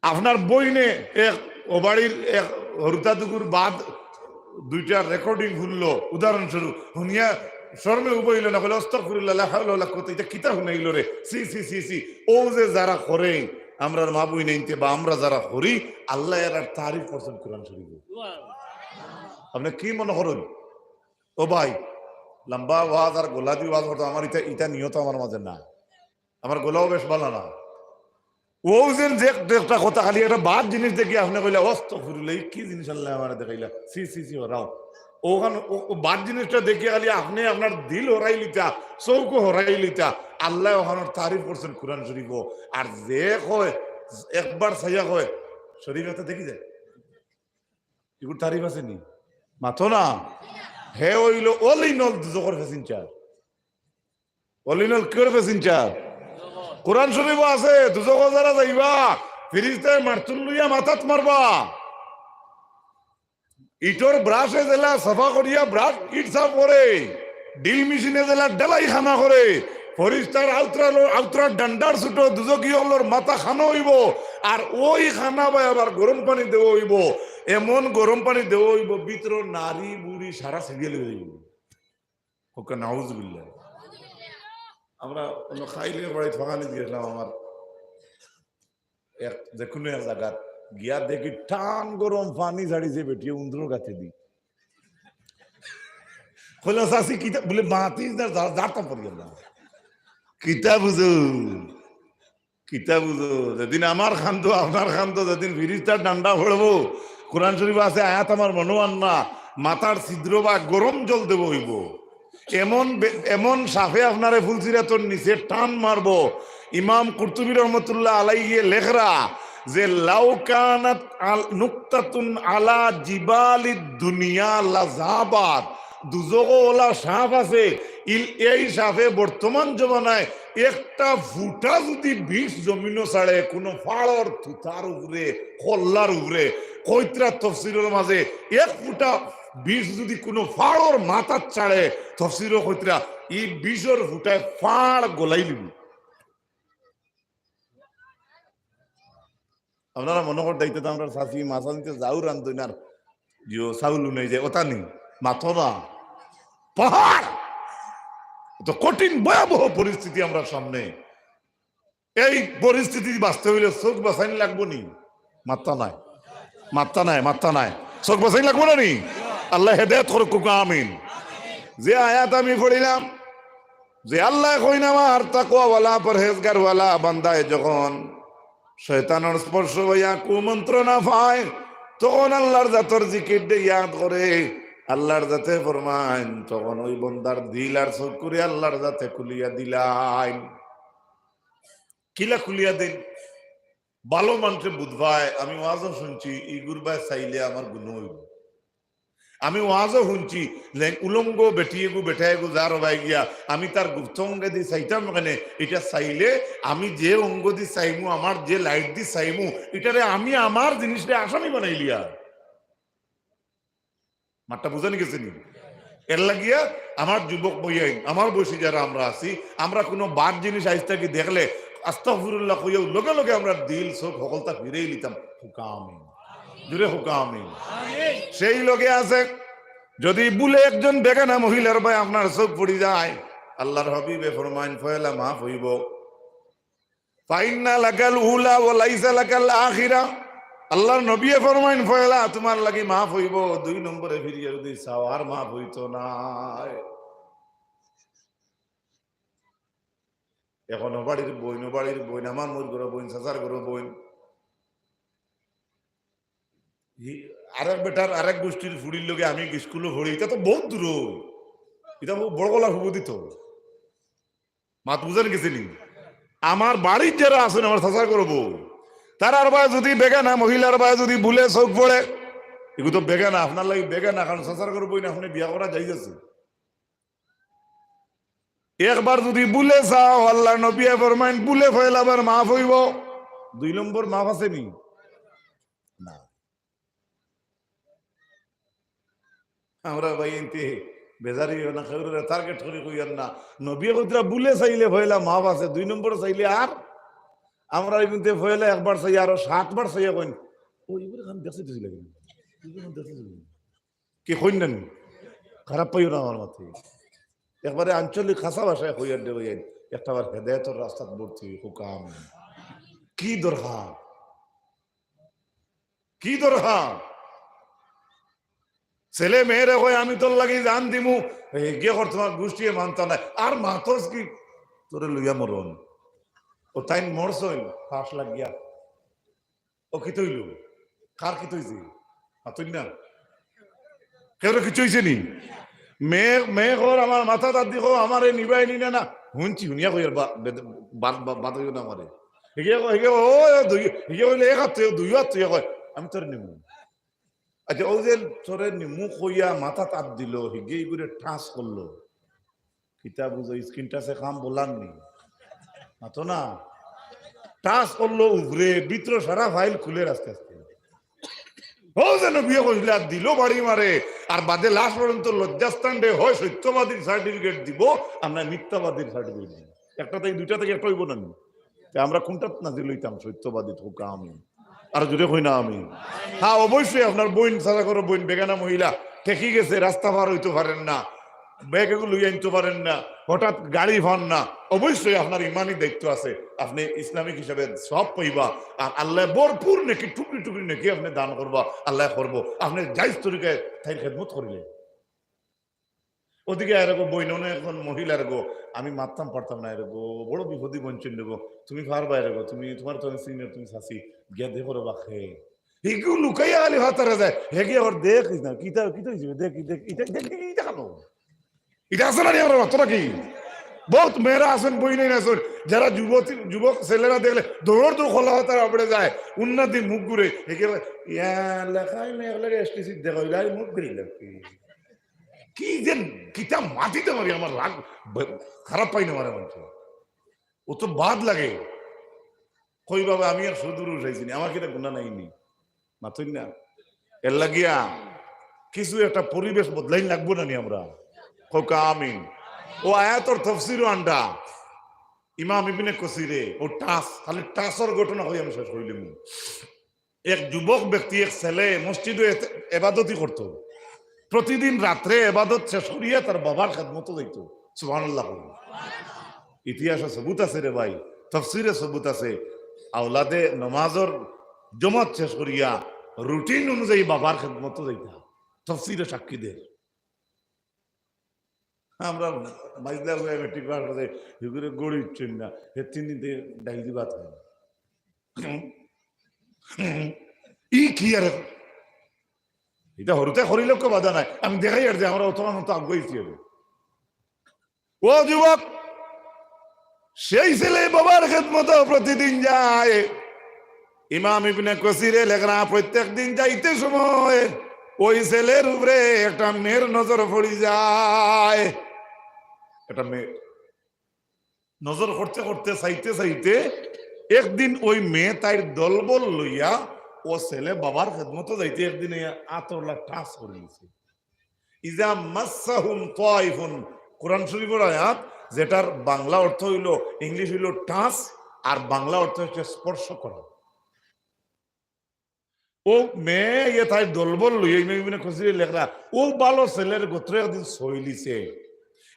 আপনার বইনে এক ও বাড়ির এক হরুতা দুগুর বাদ দুইটা রেকর্ডিং হুনলো, উদাহরণস্বরূপ, হুনিয়া শরমে উবা অইলো না, কইলো, "আস্তাগফিরুল্লাহ, লা হাওলা ওয়ালা কুওয়াতা, ইটা কিতা হুনাইলো রে? ছি, ছি, ছি, ছি।" ও যে যারা করে, আমরার মা বইনাইন্তে বা আমরা যারা করি, আল্লায় এরার তারিফ করছইন কোরআন শরীফো। আপনে কি মনে করইন? ও ভাই, লম্বা ওয়াজ আর গলা দি ওয়াজ করতো, আমার ইটা, ইটা নিয়ত আমার মাঝে না। আমার গলাও বেশ ভালা না। ও যেন যে একটা, একটা কথা খালি একটা বাদ জিনিস দেখি আপনে কইলা, "আস্তাগফিরুল্লাহ, ই কি জিনিস আল্লায় আমারে দেখাইলা? ছি, ছি, ছি, হরাও।" ওখান, ও, ও বাদ জিনিসটা দেখি খালি আপনে আপনার দিল হরাই লিতা, চউখও হরাই লিতা। আল্লায় ওখানোর তারিফ করছইন কোরআন শরীফো। আর যে কয়, একবার চাইয়া কয়, শরীফ একটা দেখি যায়। এগুর তারিফ আছে নি? মাতো না। হে অইলো all in all দুজখর passenger। All in all cure passenger? কোরআন শরীফো আছে, দুজখো যারা যাইবা, ফিরিস্তায় মারতুল লইয়া মাথাত মারবা। ইটর ব্রাশে যেলা সাফা করিয়া ব্রাশ ইট সাফ করে, ড্রিল মেশিনে যেলা ঢালাই খানা করে, ফিরিস্তার আউতরা লো-, আউতরার ডান্ডার ছুটো দুজখি অকলর মাথা খানো অইবো, আর ওই খানা বায় আবার গরম পানি দেওয়া অইবো, এমন গরম পানি দেওয়া অইবো, ভিতরর নাড়ি বুড়ি সারা ছিড়িয়া লইয়া যাইবো। কউক্কা নাউজুবিল্লাহ। আমরা অন্য খাইলে বাড়িত ফাগানিত গেছিলাম, আমার এক, যে কুনু এক জাগাত গিয়া দেখি টান গরম পানি ছাড়িছে বেটিয়ে উন্দুরর গাতেদি। কইলাম, "চাচি, কিতা?" বুলে, "মাতিস না, যা, যা তো পড়ি গেলাম।" কিতা বুঝো? কিতা বুঝো? যেদিন আমার কান্দো, আপনার কান্দো, যেদিন ফিরিস্তার ডান্ডা পড়বো, কোরআন শরীফো আছে আয়াত আমার মনো আর না, মাথার ছিদ্র বা গরম জল দেওয়া অইবো। এমন বে-, এমন সাফে আপনারে ফুলসিরাতর নিচে টান মারবো। ইমাম কুরতুবী রহমতুল্লাহ আলাইহি লেখরা যে, "লাউ কানাত আল-, নুকতাতুন আলা জিবালিদ দুনিয়া লাযাহাবাত।" দুজখো ওলা সাফ আছে, ইল-, এই সাফে বর্তমান জমানায় একটা ফুটা যুদি বিষ জমিনো ছাড়ে, কুনু ফাড়র তুতার উপরে, কল্লার উপরে, কইতরা তফসিরর মাঝে এক ফুটা বিষ যুদি কুনু ফাড়র মাথাত ছাড়ে, তফসিরো কইতরা, ই বিষর ফুটায় ফাড় গলাই লিবো। আপনারা মনো করতা ইতা তো আমরার চাচি মাছ আনতে যাও রান্ধইন আর জিও চাউল উনাই যায়, ওটা নেই, মাথো না, পাহাড়। তো কঠিন ভয়াবহ পরিস্থিতি আমরার সামনে। এই পরিস্থিতি বাঁচতে অইলে চোখ বাছাইন লাগবো নি? মাত্তা নাই, মাত্তা নাই, মাত্তা নাই। চোখ বাছাইন লাগবো না নি? আল্লায় হেদায়েত করুক, কউক্কা আমিন। যে আয়াত আমি পড়িলাম, যে আল্লায় কইন আমার তাকওয়াওয়ালা, পরহেজগারওয়ালা বান্দায় যখন শয়তানর স্পর্শ অইয়া কুমন্ত্রণা পায়, তখন আল্লার জাতর জিকিররে ইয়াদ করে, আল্লার জাতে ফরমাইন, তখন ওই বন্দার দিল আর চক্ষুরে আল্লার জাতে খুলিয়া দিলাইন। কিলা খুলিয়া দেইন? ভালো মানষে বুঝবায়, আমি ওয়াজও হুনছি, ইগুর বায় চাইলে আমার গুনা অইবো। আমি ওয়াজও হুনছি, লে-, উলঙ্গ বেটি এগু, বেটা এগু যার বায় গিয়া, আমি তার গুপ্ত অঙ্গেদি চাইতাম কেনে, ইটা চাইলে আমি যে অঙ্গদি চাইমু, আমার যে লাইটদি চাইমু, ইটারে আমি আমার জিনিসরে আসামি বানাইলিয়ার। মাতটা বুঝা গেছে নি? এর লাগিয়া আমার যুবক ভাইয়াইন, আমার বয়সী যারা আমরা আছি, আমরা কুনু বাদ জিনিস আইজ থাকি দেখলে আস্তাগফিরুল্লাহ কইয়াউ লগে লগে আমরা দিল চোখ হকলতা ফিরাই লিতাম। কউক্কা আমিন। জুরে কউক্কা আমিন। সেই লগে আছে, যদি ভুলে একজন বেগানা মহিলার বায় আপনার চউখ পড়ি যায়, আল্লাহর হাবিবে ফরমাইন, পয়লা মাফ অইবো। ফাইন্না লাকাল উলা ওয়া লাইসা লাকাল আখিরা। আল্লাহর নবীয়ে ফরমাইন, পয়লা তুমার লাগি মাফ অইবো, দুই নম্বরে ফিরিয়া যদি চাও, আর মাফ অইতো নায়। অখন অউ বাড়ির বইন, অউ বাড়ির বইন, আমার মুরব্বির বইন, চাচার ঘরর বইন। ই-, আরেক বেটার, আরেক গুষ্টির ফুড়ির লগে আমি স্কুলো পড়ি, ইটা তো বউত দূর। ইটা বড় গলা হুবো দিত। মাত বুঝা গেছে নি? আমার বাড়িত যেরা আছইন, আমার চাচার ঘরর বউ, তারার বায় যদি বেগানা মহিলার বায় যদি ভুলে চউখ পড়ে, ইগু তো বেগানা, আপনার লাগি বেগানা, কারণ চাচার ঘরর বইন আপনে বিয়া করা জায়েজ আছে। একবার যদি ভুলে চাও, আল্লাহর নবীয়ে ফরমাইন, ভুলে পয়লাবার মাফ অইবো, দুই নম্বর মাফ আছে নি? না। আমরা ভাই ইনতে বেজার অইও না, কেউরে target করি কইয়ার না। নবীয়ে কইতরা ভুলে চাইলে পয়লা মাফ আছে, দুই নম্বরে চাইলে আর। আমরা ইনতে পয়লা একবার চাই, আরো সাতবার চাইয়া কইন, "ও, ইগুরে আমি দেখছি, দেখছি লাগে না। ইগুরে আমি দেখছি, দেখছি লাগে না।" কি কইন না নি? খারাপ পাইও না আমার মাতে। একবারে আঞ্চলিক খাসা ভাষায় কইয়ার দে ভাই, একটা বার হেদায়েতর রাস্তাত ভর্তি অই, কউক্কা আমিন। কি দরকার? কি দরকার? ছেলে মেয়েরে কয়, "আমি তোর লাগি জান দিমু।" এ, গিয়া কর, তোমার গুষ্টিয়ে মানতা নায়। আর মাতস কি? তোরে লইয়া মরন। ও তাইন মরছইন, ফাঁস লাগিয়া। ও কিতা অইলো? কার কিতা অইছে? মাতইন না। কেউর কিচ্ছু অইছে নি? মেয়ে, মেয়ে কর, আমার মাথাত আত দি কও, আমারে নিবায় নি না, না। হুনছি, হুনিয়া কইয়ার বা-, বেদ-, বাদ, বাদ, বাদ অইও না আমারে। হিগে কয়, হিগে কয়, ও, ও, দুই, হিগে কইলে এক আত থুইয়া, দুই আত থুইয়া কয়, "আমি তোরে নিমু।" আচ্ছা, অউ যে তোরে নিমু কইয়া মাথাত আত দিলো, হিগে ইগুরে touch করলো। কিতা বুঝো, screen touch-এ কাম বলার নি? মাতো না। Touch করলো উপরে, ভিতরে সারা file খুলের আস্তে আস্তে। অউ যে নবীয়ে কইছলা, দিলো বাড়ি মারে, আর বাদে last পর্যন্ত লজ্জাস্থান রে হয় সত্যবাদীর certificate দিবো, আর না মিথ্যাবাদীর certificate দিবো। একটা থাকি, দুইটা থাকি একটা অইবো না নি? তে আমরা কুনটাত নাজিল অইতাম? সত্যবাদীত, কউক্কা আমিন। আর জুরে কইন না আমিন। হ্যাঁ, অবশ্যই আপনার বইন, চাচার ঘরর বইন, বেগানা মহিলা, ঠেকি গেছে, রাস্তা পার অইতো পারের না, ব্যাগ এগু লইয়া আনতো পারের না, হঠাৎ গাড়ি পার না, অবশ্যই আপনার ইমানি দায়িত্ব আছে। আপনে ইসলামিক হিসাবে সওয়াব পাইবা, আর আল্লায় ভরপুর নেকি, টুকরি টুকরি নেকি আপনে দান করবা, আল্লায় করবো। আপনে জায়েজ তরিকায় তাইর খেদমত করিলে। ওদিকে এরকম বইন, অনো একজন মহিলার গো, আমি মাততাম পারতাম না এরকম, বড় বিপদি বঞ্চন দেবো, তুমি পারবা এরকম, তুমি, তোমার তো আমি senior, তুমি চাচি, গিয়া দেখো রে বাখে। হিগু লুকাইয়া খালি ফাতারে যায়, হে গিয়া ওর দেখ না, কিতা, কিতা হইছে, দেখ, দেখ, ইটা, ইটা, ইটা, ইটা কেন? ইটা আছে না নি, আমরা মাত্র নাকি? বহুত মেয়েরা আছেন, বইন আছেন, যারা যুবতী, যুবক ছেলেরা দেখলে দৌড় দৌড় খোলা ফাতার আপড়ে যায়, উন্নতি মুখ ঘুরে, হে গিয়া, ইয়া, লেখাই মেয়ে লেগে S T C দেখা হইলে, আমি মুখ ঘুরে লাগবে। কি যে কিতা মাতিতে পারি, আমার রাগ ব-, খারাপ পাই না মারে মানুষ। ও তো বাদ লাগে। কই বাবা, আমি আর সুদূর উঠাইছি না, আমার কিতা গুণা নাই নি? মাতইন না। এর লাগিয়া কিছু একটা পরিবেশ বদলাইন লাগবো না নি আমরা? কউক্কা আমিন। ও আয়াতর তফসিরও আন্ডা। ইমাম ইবনে কসিরে ও টাস, খালি টাসর ঘটনা কই আমি শেষ করিলিমু। এক যুবক ব্যক্তি, এক ছেলে মসজিদো এতে-, এবাদতি করতো। প্রতিদিন রাত্রে এবাদত শেষ করিয়া তার বাবার খেদমতো যাইতো। সুবহানাল্লাহ কইন। ইতিহাসে সবুত আছে রে ভাই, তফসিরে সবুত আছে। আওলাদে নমাজর জমাত শেষ করিয়া routine অনুযায়ী বাবার খেদমতো যাইতা। তফসিরে সাক্ষী দের। আমরা মাইজলা হয়ে মেট্রিক পাস করে, হিগুরে গড়ি উঠছেন না, হে তিন দিন থেকে ডাইলি ভাত খায় না। ই কি আর? ইটা হরুতে হরি লক্ষ্য বাধা নাই, আমি দেখাই আর যে আমরা অত মতো আগুয়াইছি। ও যুবক, সেই ছেলে বাবার খেদমতো প্রতিদিন যায়। ইমাম ইবনে কসিরে লেখরা, প্রত্যেক দিন যাইতে সময় ওই ছেলের উপরে একটা মেয়ের নজর পড়ি যায়। একটা মেয়ে নজর করতে করতে, চাইতে চাইতে একদিন ওই মেয়ে তাইর দলবল লইয়া ও ছেলে বাবার খেদমতো যাইতে একদিন এই আতরলা টাস করে নিছে। ইজা মাসসাহুম তাইফুন, কোরআন শরীফের আয়াত, যেটার বাংলা অর্থ হইল, ইংলিশ হইল টাচ, আর বাংলা অর্থ হচ্ছে স্পর্শ করা। ও মেয়ে ইয়ে তাই দলবল লইয়া ইমাম ইবনে কসিরে লেখরা, ও ভালো ছেলের গোত্র একদিন সইলিছে।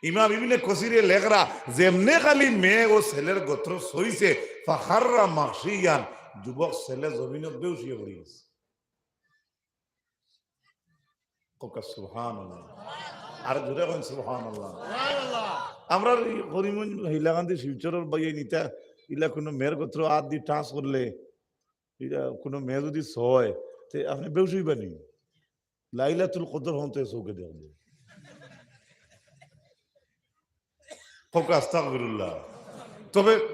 ইমাম ইবনে কসিরে লেখরা, যেমনে খালি মেয়ে ও ছেলের গোত্র সইছে, ফাখাররা মাগশিয়ান, যুবক ছেলে জমিনো বেহুশ অইয়া পড়ি গেছে। কউক্কা সুবহানাল্লাহ। আর জোরে কইন সুবহানাল্লাহ। আমরার ই করিমগঞ্জ, হাইলাকান্দি, শিলচরর ভাইয়াইন ইতা, ইলা কুনু মেয়ের গোত্র আত দি টাচ করলে, ইলা কুনু মেয়ে যুদি সয়, তে আপনে বেহুশ অইবা নি? লাইলাতুল কদর হন্তে চউখে দেখবো। কউক্কা আস্তাগফিরুল্লাহ। তবে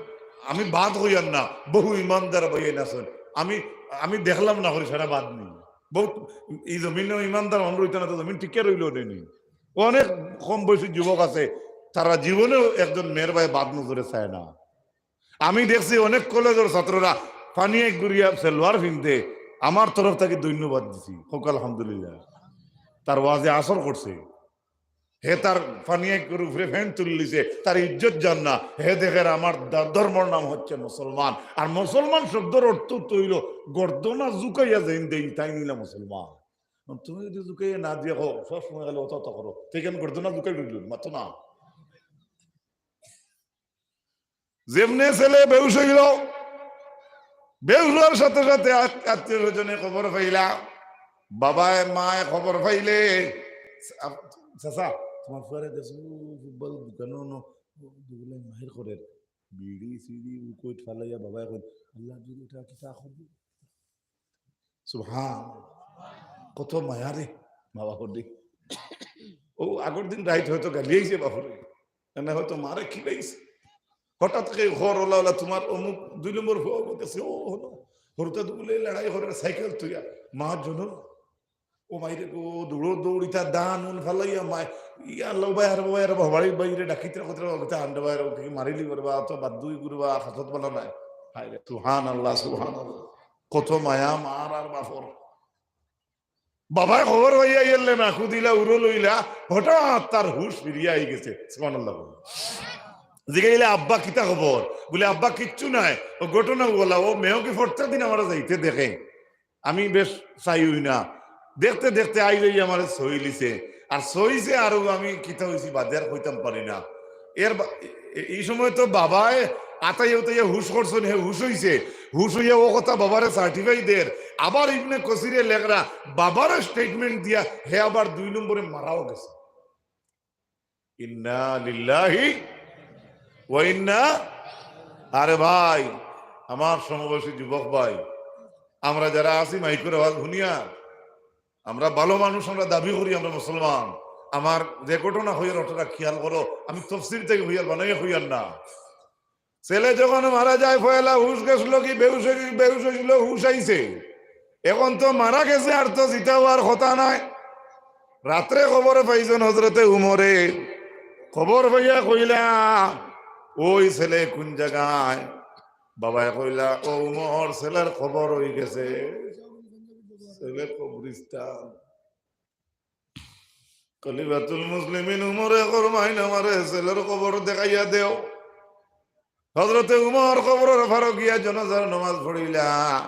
আমি বাদ কইয়ার না, বহু ইমানদার ভাইয়াইন আছইন। আমি, আমি দেখলাম না করি সারা বাদ নি। বহুত ই জমিনো ইমানদার অন রইতা না, তো জমিন টিকে রইলো নি। অনেক কম বয়সী যুবক আছে, তারা জীবনেও একজন মেয়ের বায় বাদ নজরে চায় না। আমি দেখছি অনেক কলেজর ছাত্ররা পানি এক গুড়িয়া সেলোয়ার ফিনতে, আমার তরফ থাকি ধন্যবাদ দিছি, কউক্কা আলহামদুলিল্লাহ। তার ওয়াজে আসর করছে। হে তার পানি এক করে উপরে ফ্যান তুলিলিছে, তার ইজ্জত যার না। হে দেখের আমার ধ-, ধর্মর নাম হচ্ছে মুসলমান। আর মুসলমান শব্দর অর্থ তো অইলো গর্দনা ঝুকাইয়া যেইন দেইন, তাইন অইলা মুসলমান। তুমি যুদি ঝুকাইয়া না দিয়া কও, সব সময় খালি অত অত করো, ঠিক আমি গর্দনা ঝুকাই রইল, মাতো না। যেমনে ছেলে বেহুশ অইলো, বেহুশ অওয়ার সাথে সাথে আত-, আত্মীয় স্বজনে খবর পাইলা, বাবায় মায় খবর পাইলে, "চাচা, তুমার ফুয়ারে দেখছো, ফুটবল দোকানো ন-, দুগুলাই মাহির করের, বিড়ি সিড়ি উকইট ফালাইয়া।" বাবায় কইন, "আল্লাহ, যদি এটা কিতা করবো?" সুবহান। কত মায়া রে, বাবা হরে। ও আগর দিন রাইত হয়তো গালি আইছে বাপরে, না হয়তো মারে খিলাইছে। হঠাৎ করে ঘর ওলা ওলা তুমার অমুক দুই নম্বর ফুয়া দেখছে, ও হলো, হরুতা দুগুলে লড়াই করে সাইকেল তুইয়া, মা জন, ও মাইরে গো, দৌড় দৌড়িতা দান উন ফালাইয়া মায়, ইয়া আল্লাহ, ভাই আর ভাই আর বাড়ি বাইরে ডাকিতে কতটা কতটা আন্ডা ভাই আর ওকে মারিলি করবা, তো বাদ দুই করবা, হাতত বলা নাই। হায় রে, সুবহানাল্লাহ, সুবহানাল্লাহ। কত মায়া মার আর বাপর। বাবায় খবর পাইয়া ইয়েলে না খুদিলা উড়ো লইলা, হঠাৎ তার হুশ ফিরিয়া আই গেছে। সুবহানাল্লাহ। জিগাইলে, "আব্বা, কিতা খবর?" বলে, "আব্বা, কিচ্ছু নাই।" ও ঘটনা বলা, ও মেয়েও কি ফটকা দিন আমরা যাইতে দেখে। আমি বেশ চাই হই না। দেখতে দেখতে আই যাই আমারে সইলিছে। আর সইছে আরো আমি কিতা হইছি বাদে আর কইতাম পারি না। এর বা-, এ-, এই সময় তো বাবায় আতাইয়া উতাইয়া হুশ করছইন, হে হুশ হইছে। হুশ হইয়া ও কথা বাবারে সার্টিফাই দের। আবার ইবনে কসিরে লেখরা বাবারে স্টেটমেন্ট দিয়া হে আবার দুই নম্বরে মারাও গেছে। ইন্না লিল্লাহি ওয়া ইন্না, আরে ভাই, আমার সমবয়সী যুবক ভাই, আমরা যারা আছি মাইকর আওয়াজ শুনিয়া, আমরা ভালো মানুষ, আমরা দাবি করি আমরা মুসলমান। আমার যে ঘটনা হইয়ার ওটা খেয়াল করো, আমি তফসির থেকে হইয়ার বানাইয়া হইয়ার না। ছেলে যখন মারা যায়, পয়লা হুশ গেছিল কি বেহুশ হয়ে-, বেহুশ হয়েছিল, হুশ আইছে। এখন তো মারা গেছে, আর তো জিতা হওয়ার কথা নাই। রাত্রে খবর পাইছইন হজরতে উমরে, খবর পাইয়া কইলা, "ওই ছেলে কোন জায়গায়?" বাবায় কইলা, "ও উমর, ছেলের খবর হই গেছে, ছেলে কবরিস্তান।" খলিফাতুল মুসলিমিন উমরে ফরমাইন, "আমারে ছেলের খবর দেখাইয়া দেও।" হজরতে উমর কবরর ফারো গিয়া জানাজার নামাজ পড়িলা।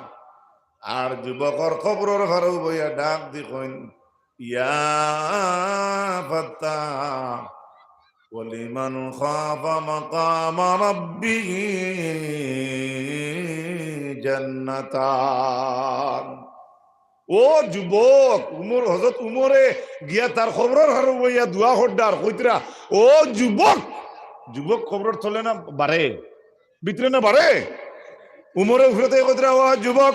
আর যুবকর কবরর ফারো বইয়া ডাক দি কইন, "ইয়া ফাত্তা, ওয়ালিমান খাফা মাকামা রাব্বিহি জান্নাতান।" ও যুবক, উমর, হজরত উমরে গিয়া তার কবরর ফারো বইয়া দোয়া কররা আর কইতরা, "ও যুবক।" যুবক কবরর তলে না বারে, ভিতরে না বারে। উমরে উপরে থাকি কইতরা, "ও যুবক।"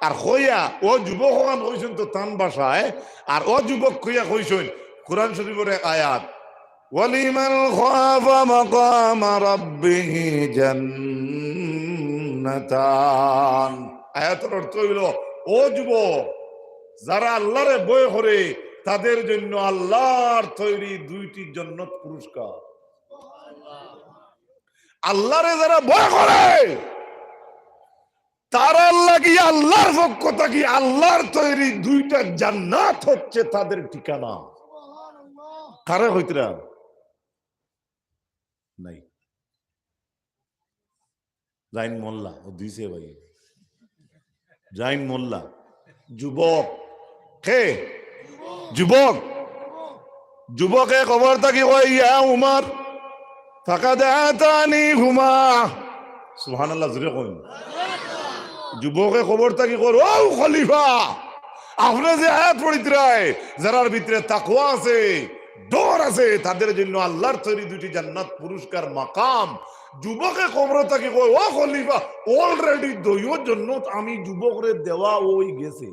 আর কইয়া, "ও যুবক" ওখান কইছইন তো তান ভাষায়, আর "ও যুবক" কইয়া কইছইন কোরআন শরীফর এক আয়াত, "ওয়ালিমান খাফা মাকামা রাব্বিহি জান্নাতান।" আয়াতর অর্থ হইল, ও যুবক, যারা আল্লাহরে ভয় করে, তাদের জন্য আল্লাহর তৈরি দুইটি জান্নাত পুরস্কার। আল্লাহরে যারা ভয় করে, তারার লাগি আল্লাহর পক্ষ থাকি আল্লাহর তৈরি দুইটা জান্নাত হচ্ছে তাদের ঠিকানা। কারে কইতরা? নাই। জাইন মোল্লা, ও দিছে ভাই। জাইন মোল্লা। যুবক। কে? যুবক। যুবকে কবর থাকি কয়, "ইয়া উমর, ফাকাদ আতানি হুমা।" সুবহানাল্লাহ, জোরে কইন। যুবকে কবর থাকি কয়, "ও খলিফা, আপনে যে আয়াত পড়িতরায়, যারার ভিতরে তাকওয়া আছে, ডর আছে, তাদের জন্য আল্লাহর তৈরি দুইটি জান্নাত পুরস্কার মাকাম।" যুবকে কবর থাকি কয়, "ও খলিফা, already দুইও জন্নত আমি যুবকরে দেওয়া অই গেছে।"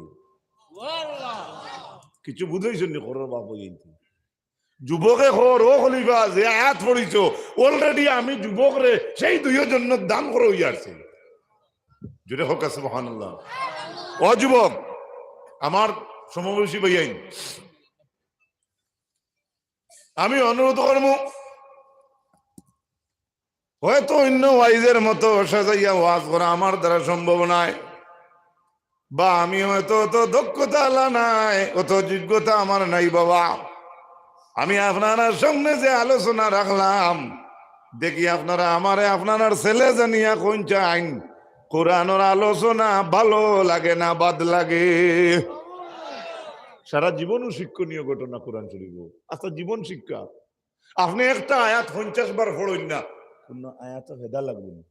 কিছু বুঝাইছইন নি, করর বাপ অই গেছে। যুবকে কর, "ও খলিফা, যে আয়াত পড়িছো, already আমি যুবকরে সেই দুইও জন্নত দান করা অই আসছে।" জোরে কউক্কা সুবহানাল্লাহ। ও যুবক, আমার সমবয়সী ভাইয়াইন, আমি অনুরোধ করমু, হয়তো অন্য ওয়াইজের মতো সাজাইয়া ওয়াজ করা আমার দ্বারা সম্ভব নায়, বা আমি হয়তো অত দক্ষতা আলা নায়, অত যোগ্যতা আমার নাই বাবা। আমি আপনারার সামনে যে আলোচনা রাখলাম, দেখি আপনারা আমারে আপনারার ছেলে জানিয়া কইন চাইন, কোরআনর আলোচনা ভালো লাগে না বাদ লাগে? সারা জীবনও শিক্ষণীয় ঘটনা কোরআন শরীফ, আস্তা জীবন শিক্ষা। আপনে একটা আয়াত পঞ্চাশ বার পড়ইন না, কুনু আয়াতো ফেদা লাগবো না।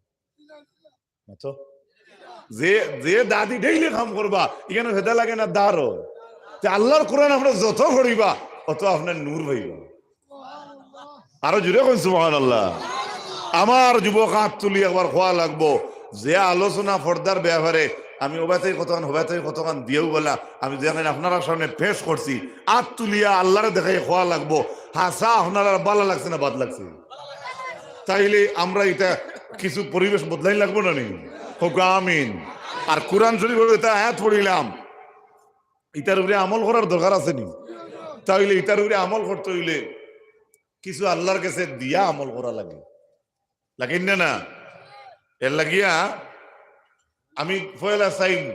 না তো? যে, যে দাদি daily কাম করবা, ইখানো ফেদা লাগে না দারো। তে আল্লাহর কোরআন আপনে যত পড়িবা, অত আপনে নূর পাইবা। আরো জোরে কইন সুবহানাল্লাহ। আমার যুবক আত তুলি একবার কওয়া লাগবো, যে আলোচনা পর্দার ব্যাপারে আমি ওবাতাই কতখান, হবাতাই কতখান দিয়াও বলা, আমি যেখানে আপনারার সামনে পেশ করছি, আত তুলিয়া আল্লাহরে দেখাই কওয়া লাগবো, হাছা আপনারার ভালা লাগছে না বাদ লাগছে? তাইলে আমরা ইটা কিছু পরিবেশ বদলাই লাগবো না নি? কউক্কা আমিন। আর কোরআন শরীফর ইটা আয়াত পড়িলাম, ইটার উপরে আমল করার দরকার আছে নি? তাইলে ইটার উপরে আমল করতে অইলে কিছু আল্লাহর গেছে দিয়া আমল করা লাগে, লাগে না? না, এর লাগিয়া আমি পয়লা চাইমু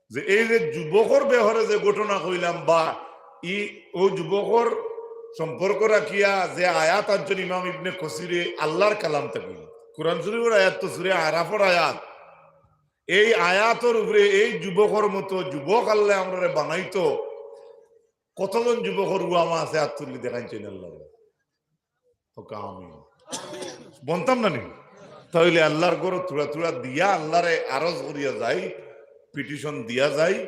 যে এই যে যুবকর ব্যাপারে যে ঘটনা কইলাম, বা ই ও যুবকর সম্পর্ক রাখিয়া যে আয়াত আনছইন ইমাম ইবনে কাসিরে আল্লাহর কালাম থাকি, কোরআন শরীফর আয়াত তো সূরা আরাফর আয়াত, এই আয়াতর উপরে এই যুবকর মতো যুবক আল্লাহ আমরারে বানাইতো, কতজন যুবকর উয়ামা আছে আত তুলি দেখাইন চাইন আল্লাহরে? কউক্কা আমিন। বনতাম না নি? তাইলে আল্লাহর ঘরো থুড়া থুড়া দিয়া আল্লাহরে আরজ করিয়া যাই, petition দিয়া যাই,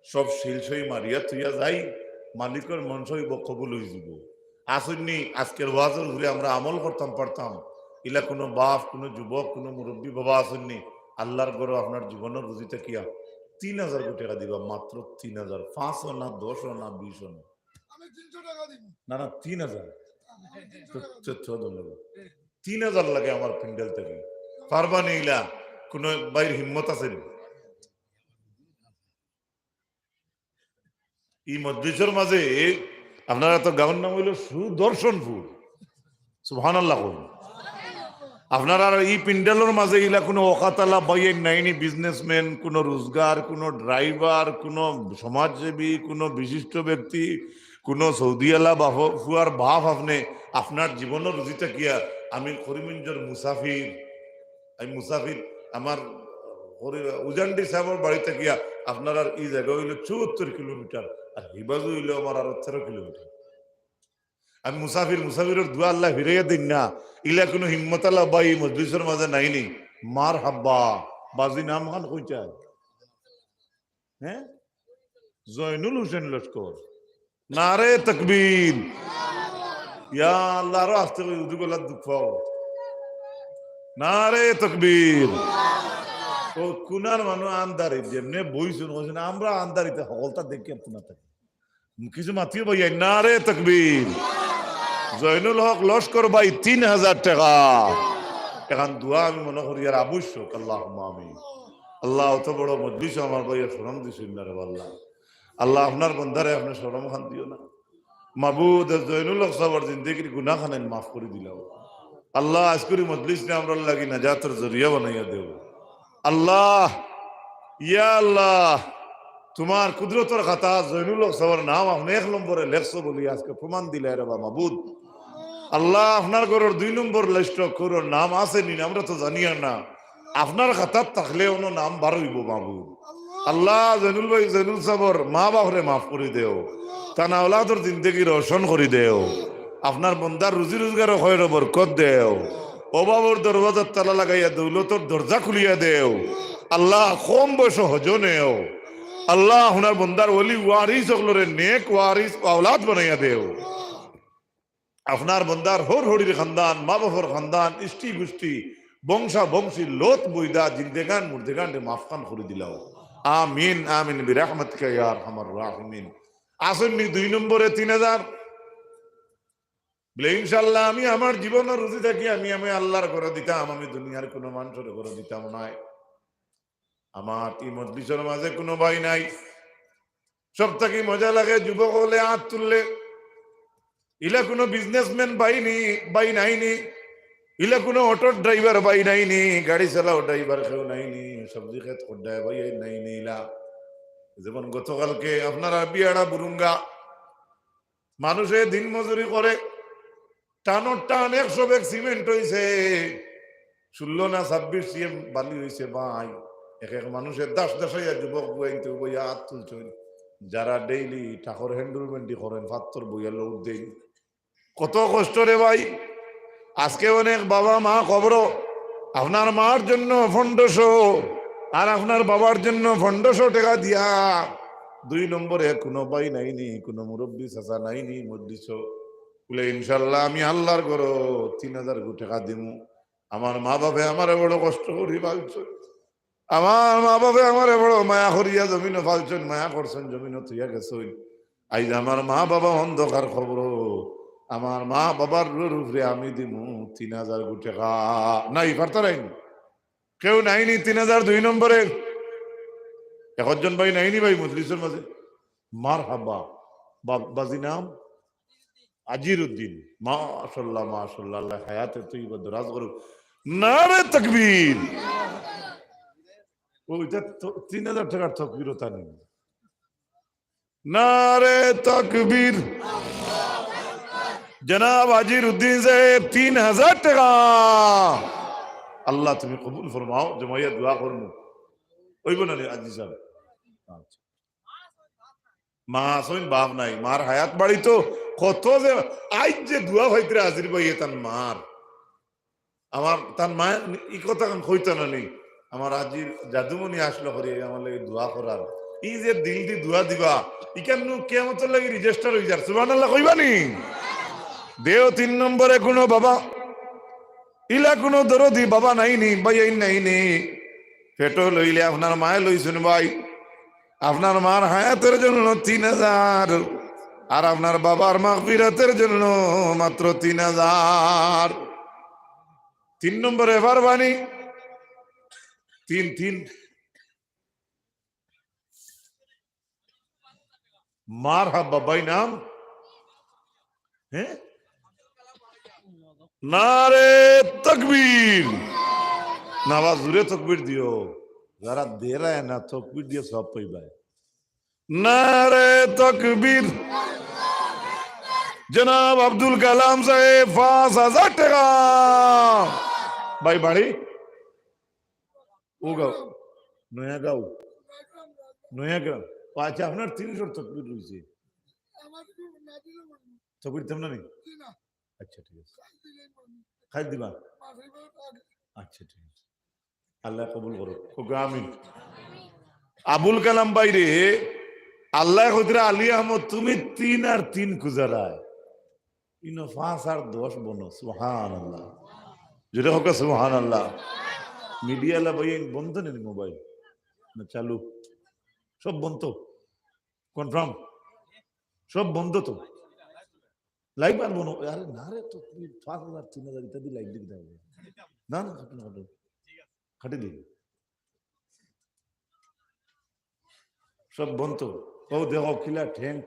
সব সিল সই মারিয়া থুইয়া যাই, মালিকর মন চাইবো কবুল অইযিবো। আছইন নি, আজকের ওয়াজর উপরে আমরা আমল করতাম পারতাম, ইলা কুনু বাপ, কুনু যুবক, কুনু মুরব্বী বাবা আছইন নি, আল্লাহর ঘরো আপনার জীবনর রুজি থাকিয়া তিন হাজার টেকা দিবা, মাত্র তিন হাজার, পাঁচও না, দশও না, বিশও না। আমি তিনশো টেকা দিব। না, না, তিন হাজার। আমি তিনশো টেকা দিব। চোদ্দ লাগে। তিন হাজার লাগে আমার প্যান্ডেল থাকি। পারবা নি ইলা? কুনু ভাইর হিম্মত আছে নি? ই মজলিসর মাঝে আপনারা তো গাঁওর নাম অইলো সুদর্শনপুর। সুবহানাল্লাহ কইন। আপনারার ই প্যান্ডেলর মাঝে ইলা কুনু অকাতআলা ভাইয়াইন নাই নি, businessman, কুনু রোজগার, কুনু driver, কুনু সমাজসেবী, কুনু বিশিষ্ট ব্যক্তি, কুনু সৌদিআলা বাপ, ফুয়ার বাপ আপনে, আপনার জীবনর রুজি থাকিয়া আমি করিমগঞ্জর মুসাফির, আমি মুসাফির, আমার করি-, উজানডি সাহেবর বাড়ি থাকিয়া আপনারার ই জাগা অইলো চুয়াত্তর কিলোমিটার, আর হিবাজু অইলো আমার আরো তেরো কিলোমিটার। আমি মুসাফির, মুসাফিরর দুয়া আল্লায় ফিরাইয়া দেইন না। ইলা কুনু হিম্মতআলা ভাই ই মজলিসর মাঝে নাই নি? মারহাবা। বাজি নাম খান কইন চাইন? হ্যাঁ? জয়নুল হোসেন লস্কর। নারে তাকবীর। ইয়া আল্লাহ, আরো আস্তে করি উদু গলা দুঃখ পাও। নারে তাকবীর। ও কুনার মানুষ আন্দারি, যেমনে বইছইন, কইছইন, আমরা আন্দারিতে হকলতা দেখি আর কুনা থাকি। কিছু মাতিও ভাইয়া, নারে তাকবীর। জয়নুল হক লস্কর ভাই তিন হাজার টেকা। এখান দোয়া আমি মনে করি আর আবশ্যক, আল্লাহুম্মা আমিন। আল্লাহ, অত বড় মজলিসো আমার ভাইয়ে শরম দিছইন না রে আল্লাহ। আল্লাহ, আপনার বন্দারে আপনে শরম খান দিও না। মাবুদ, জয়নুল হক সাহেবর জিন্দেগির গুনাহ খানাইন মাফ করি দিলাও। আল্লাহ, আজকুরি মজলিস নে আমরার লাগি নাজাতর জরিয়া বানাইয়া দেও। আল্লাহ, ইয়া আল্লাহ, তুমার কুদরতর খাতা জয়নুল হক সাহেবর নাম আপনে এক নম্বরে লেখছো বলি আজকে প্রমাণ দিলায় রে বা মাবুদ। আল্লাহ, আপনার ঘরর দুই নম্বর লিস্টো কুরর নাম আছে নি, আমরা তো জানিয়ার না। আপনার খাতাত থাকলে অনো নাম বার অইবো মাবুদ। আল্লাহ, জৈনুল ভাই, জৈনুল সাবর মা বাপরে মাফ করি দেও, তান আওলাদর জিন্দেগি রোশন করি দেও, আপনার বন্দার রুজি রোজগারো খয়র বরকত দেও, অভাবর দরওয়াজাত তালা লাগাইয়া দৌলতর দরজা খুলিয়া দেও। আল্লাহ, কম বয়সো হজো নেও। আল্লাহ, আপনার বন্দার ওলি ওয়ারিস অকলরে নেক ওয়ারিস আওলাদ বানাইয়া দেও। আপনার বন্দার হর হরির খানদান, মা বাপর খানদান, ইষ্টি গুষ্টি, বংশা বংশী, লোত বৈদা, জিন্দেগান মুর্দেগানরে মাফ খান করি দিলাও। আমিন, আমিন, বিরাহমাতিকা ইয়া আরহামার রাহিমিন। আছইন নি দুই নম্বরে তিন হাজার? বলে, ইনশাআল্লাহ, আমি আমার জীবনর রুজি থাকি আমি, আমি আল্লাহর ঘরো দিতাম, আমি দুনিয়ার কুনু মানষর ঘরো দিতাম নায়। আমার ই মজলিসর মাঝে কুনু ভাই নাই। সব থাকি মজা লাগে যুবক অকলে আত তুললে। ইলা কুনু বিজনেসম্যান ভাই নি, ভাই নাই নি। ইলা কুনু অটোর ড্রাইভার ভাই নাই নি, গাড়ি চালাও ড্রাইভার কেউ নাই নি, সবজি খেত খোদ্দায় ভাই নাই নি ইলা। যেমন গতকালকে আপনারা বিয়াড়া বুরুঙ্গা, মানুষে দিন মজুরি করে, টানোর টান একশো ব্যাগ সিমেন্ট অইছে, ষোলো না ছাব্বিশ সিএম বালি অইছে ভাই। এক এক মানুষে দাস দাসাইয়া যুবক বুয়াইন্তে বইয়া আত তুলছইন, যারা ডেইলি ঠাকুর হ্যান্ডুল মেন্ডি করেন, ফাত্তর বইয়া লোড দেইন। কত কষ্ট রে ভাই। আজকে অনেক বাবা মা কবরো, আপনার মার জন্য পনেরোশো আর আপনার বাবার জন্য পনেরোশো টেকা দিয়া, দুই নম্বরে কুনু ভাই নাই নি, কুনু মুরব্বি চাচা নাই নি মজলিসো। বলে, ইনশাআল্লাহ, আমি আল্লাহর ঘরো তিন হাজার গু টেকা দিমু। আমার মা বাপে আমারে বড় কষ্ট করি পালছইন। আমার মা বাপে আমারে বড় মায়া করিয়া জমিনো পালছইন, মায়া করছইন, জমিনো থইয়া গেছইন। আইজ আমার মা বাবা অন্ধকার কবরো, আমার মা বাবার রুহর উপরে আমি দিমু তিন হাজার গু টেকা। নাই, পারতা নাই নি? কেউ নাই নি তিন হাজার দুই নম্বরে? একজন ভাই নাই নি ভাই মজলিসর মাঝে? মারহাবা। বা-, বাজি নাম? আজির উদ্দিন। মাশাআল্লাহ, মাশাআল্লাহ, আল্লাহ হায়াতে তৈয়বা দরাজ করুক। নারে তাকবীর। ও, ইটা তো তিন হাজার টেকার তাকবীর ওটা নেই। নারে তাকবীর। জনাব আজির উদ্দিন সাহেব, তিন হাজার টেকা। আল্লাহ তুমি কবুল ফরমাও, জমাইয়া দোয়া করমু। অইবো না নি আজি সাহেব? আচ্ছা। মা আছইন, বাপ নাই, মার হায়াত বাড়ি তো কত যে, আইজ যে দোয়া পাইতরা আজির ভাইয়ে তান মার। আমার তান মায় ই কথা খান কইতা না নি, আমার আজির জাদুমণি আসলো করি আমার লাগি দোয়া করার। ই যে দিল দি দোয়া দিবা, ইখান নু কিয়ামতর লাগি রেজিস্টার অই যার। সুবহানাল্লাহ কইবা নি? দেও তিন নম্বরে কুনু বাবা, ইলা কুনু দরদি বাবা নাই নি, ভাইয়াইন নাই নি। পেটো লইলে আপনার মায়ে লইছইন ভাই, আপনার মার হায়াতের জন্য তিন হাজার, আর আপনার বাবার মাগফিরাতের জন্য মাত্র তিন হাজার। তিন নম্বরে পারবা নি? তিন, তিন। মারহাবা ভাই নাম। হ্যাঁ? নারে তকবীর। না বা জোরে তকবীর দিও। যারা দেরায় না তকবীর দিয়া সওয়াব পাইবায়। নারে তকবীর। জনাব আব্দুল কালাম সাহেব পাঁচ হাজার টেকা। ভাই বাড়ি? ও গাঁও, নয়াগাঁও, নয়াগ্রাম। ও আচ্ছা, আপনার তিনশোর তকবীর রইছে। তকবীর দিতাম না নি? আচ্ছা, ঠিক আছে। খাই দিবা? আচ্ছা, ঠিক আছে। আল্লাহ কবুল করো। ওকে, আমিন। আবুল কালাম ভাইরে, আল্লায় কইতরা, "আলী আহমদ, তুমি তিন আর তিন কুজারায়।" ইনো পাঁচ আর দশ বনো, সুবহানাল্লাহ। জোরে কউক্কা সুবহানাল্লাহ। মিডিয়াআলা ভাই, বন্ধ নি মোবাইল? না, চালু? সব বন্ধ? কনফার্ম? সব বন্ধ তো? লাইভ আর বনো? আরে না রে, তো তুমি পাঁচ হাজার, তিন হাজার ইত্যাদি লাইভ দিতে হবে। না, না, কাটো না, কাটো। কাটি দিন। সব বন্ধ। ও দেখো, কিলা ঠ্যাং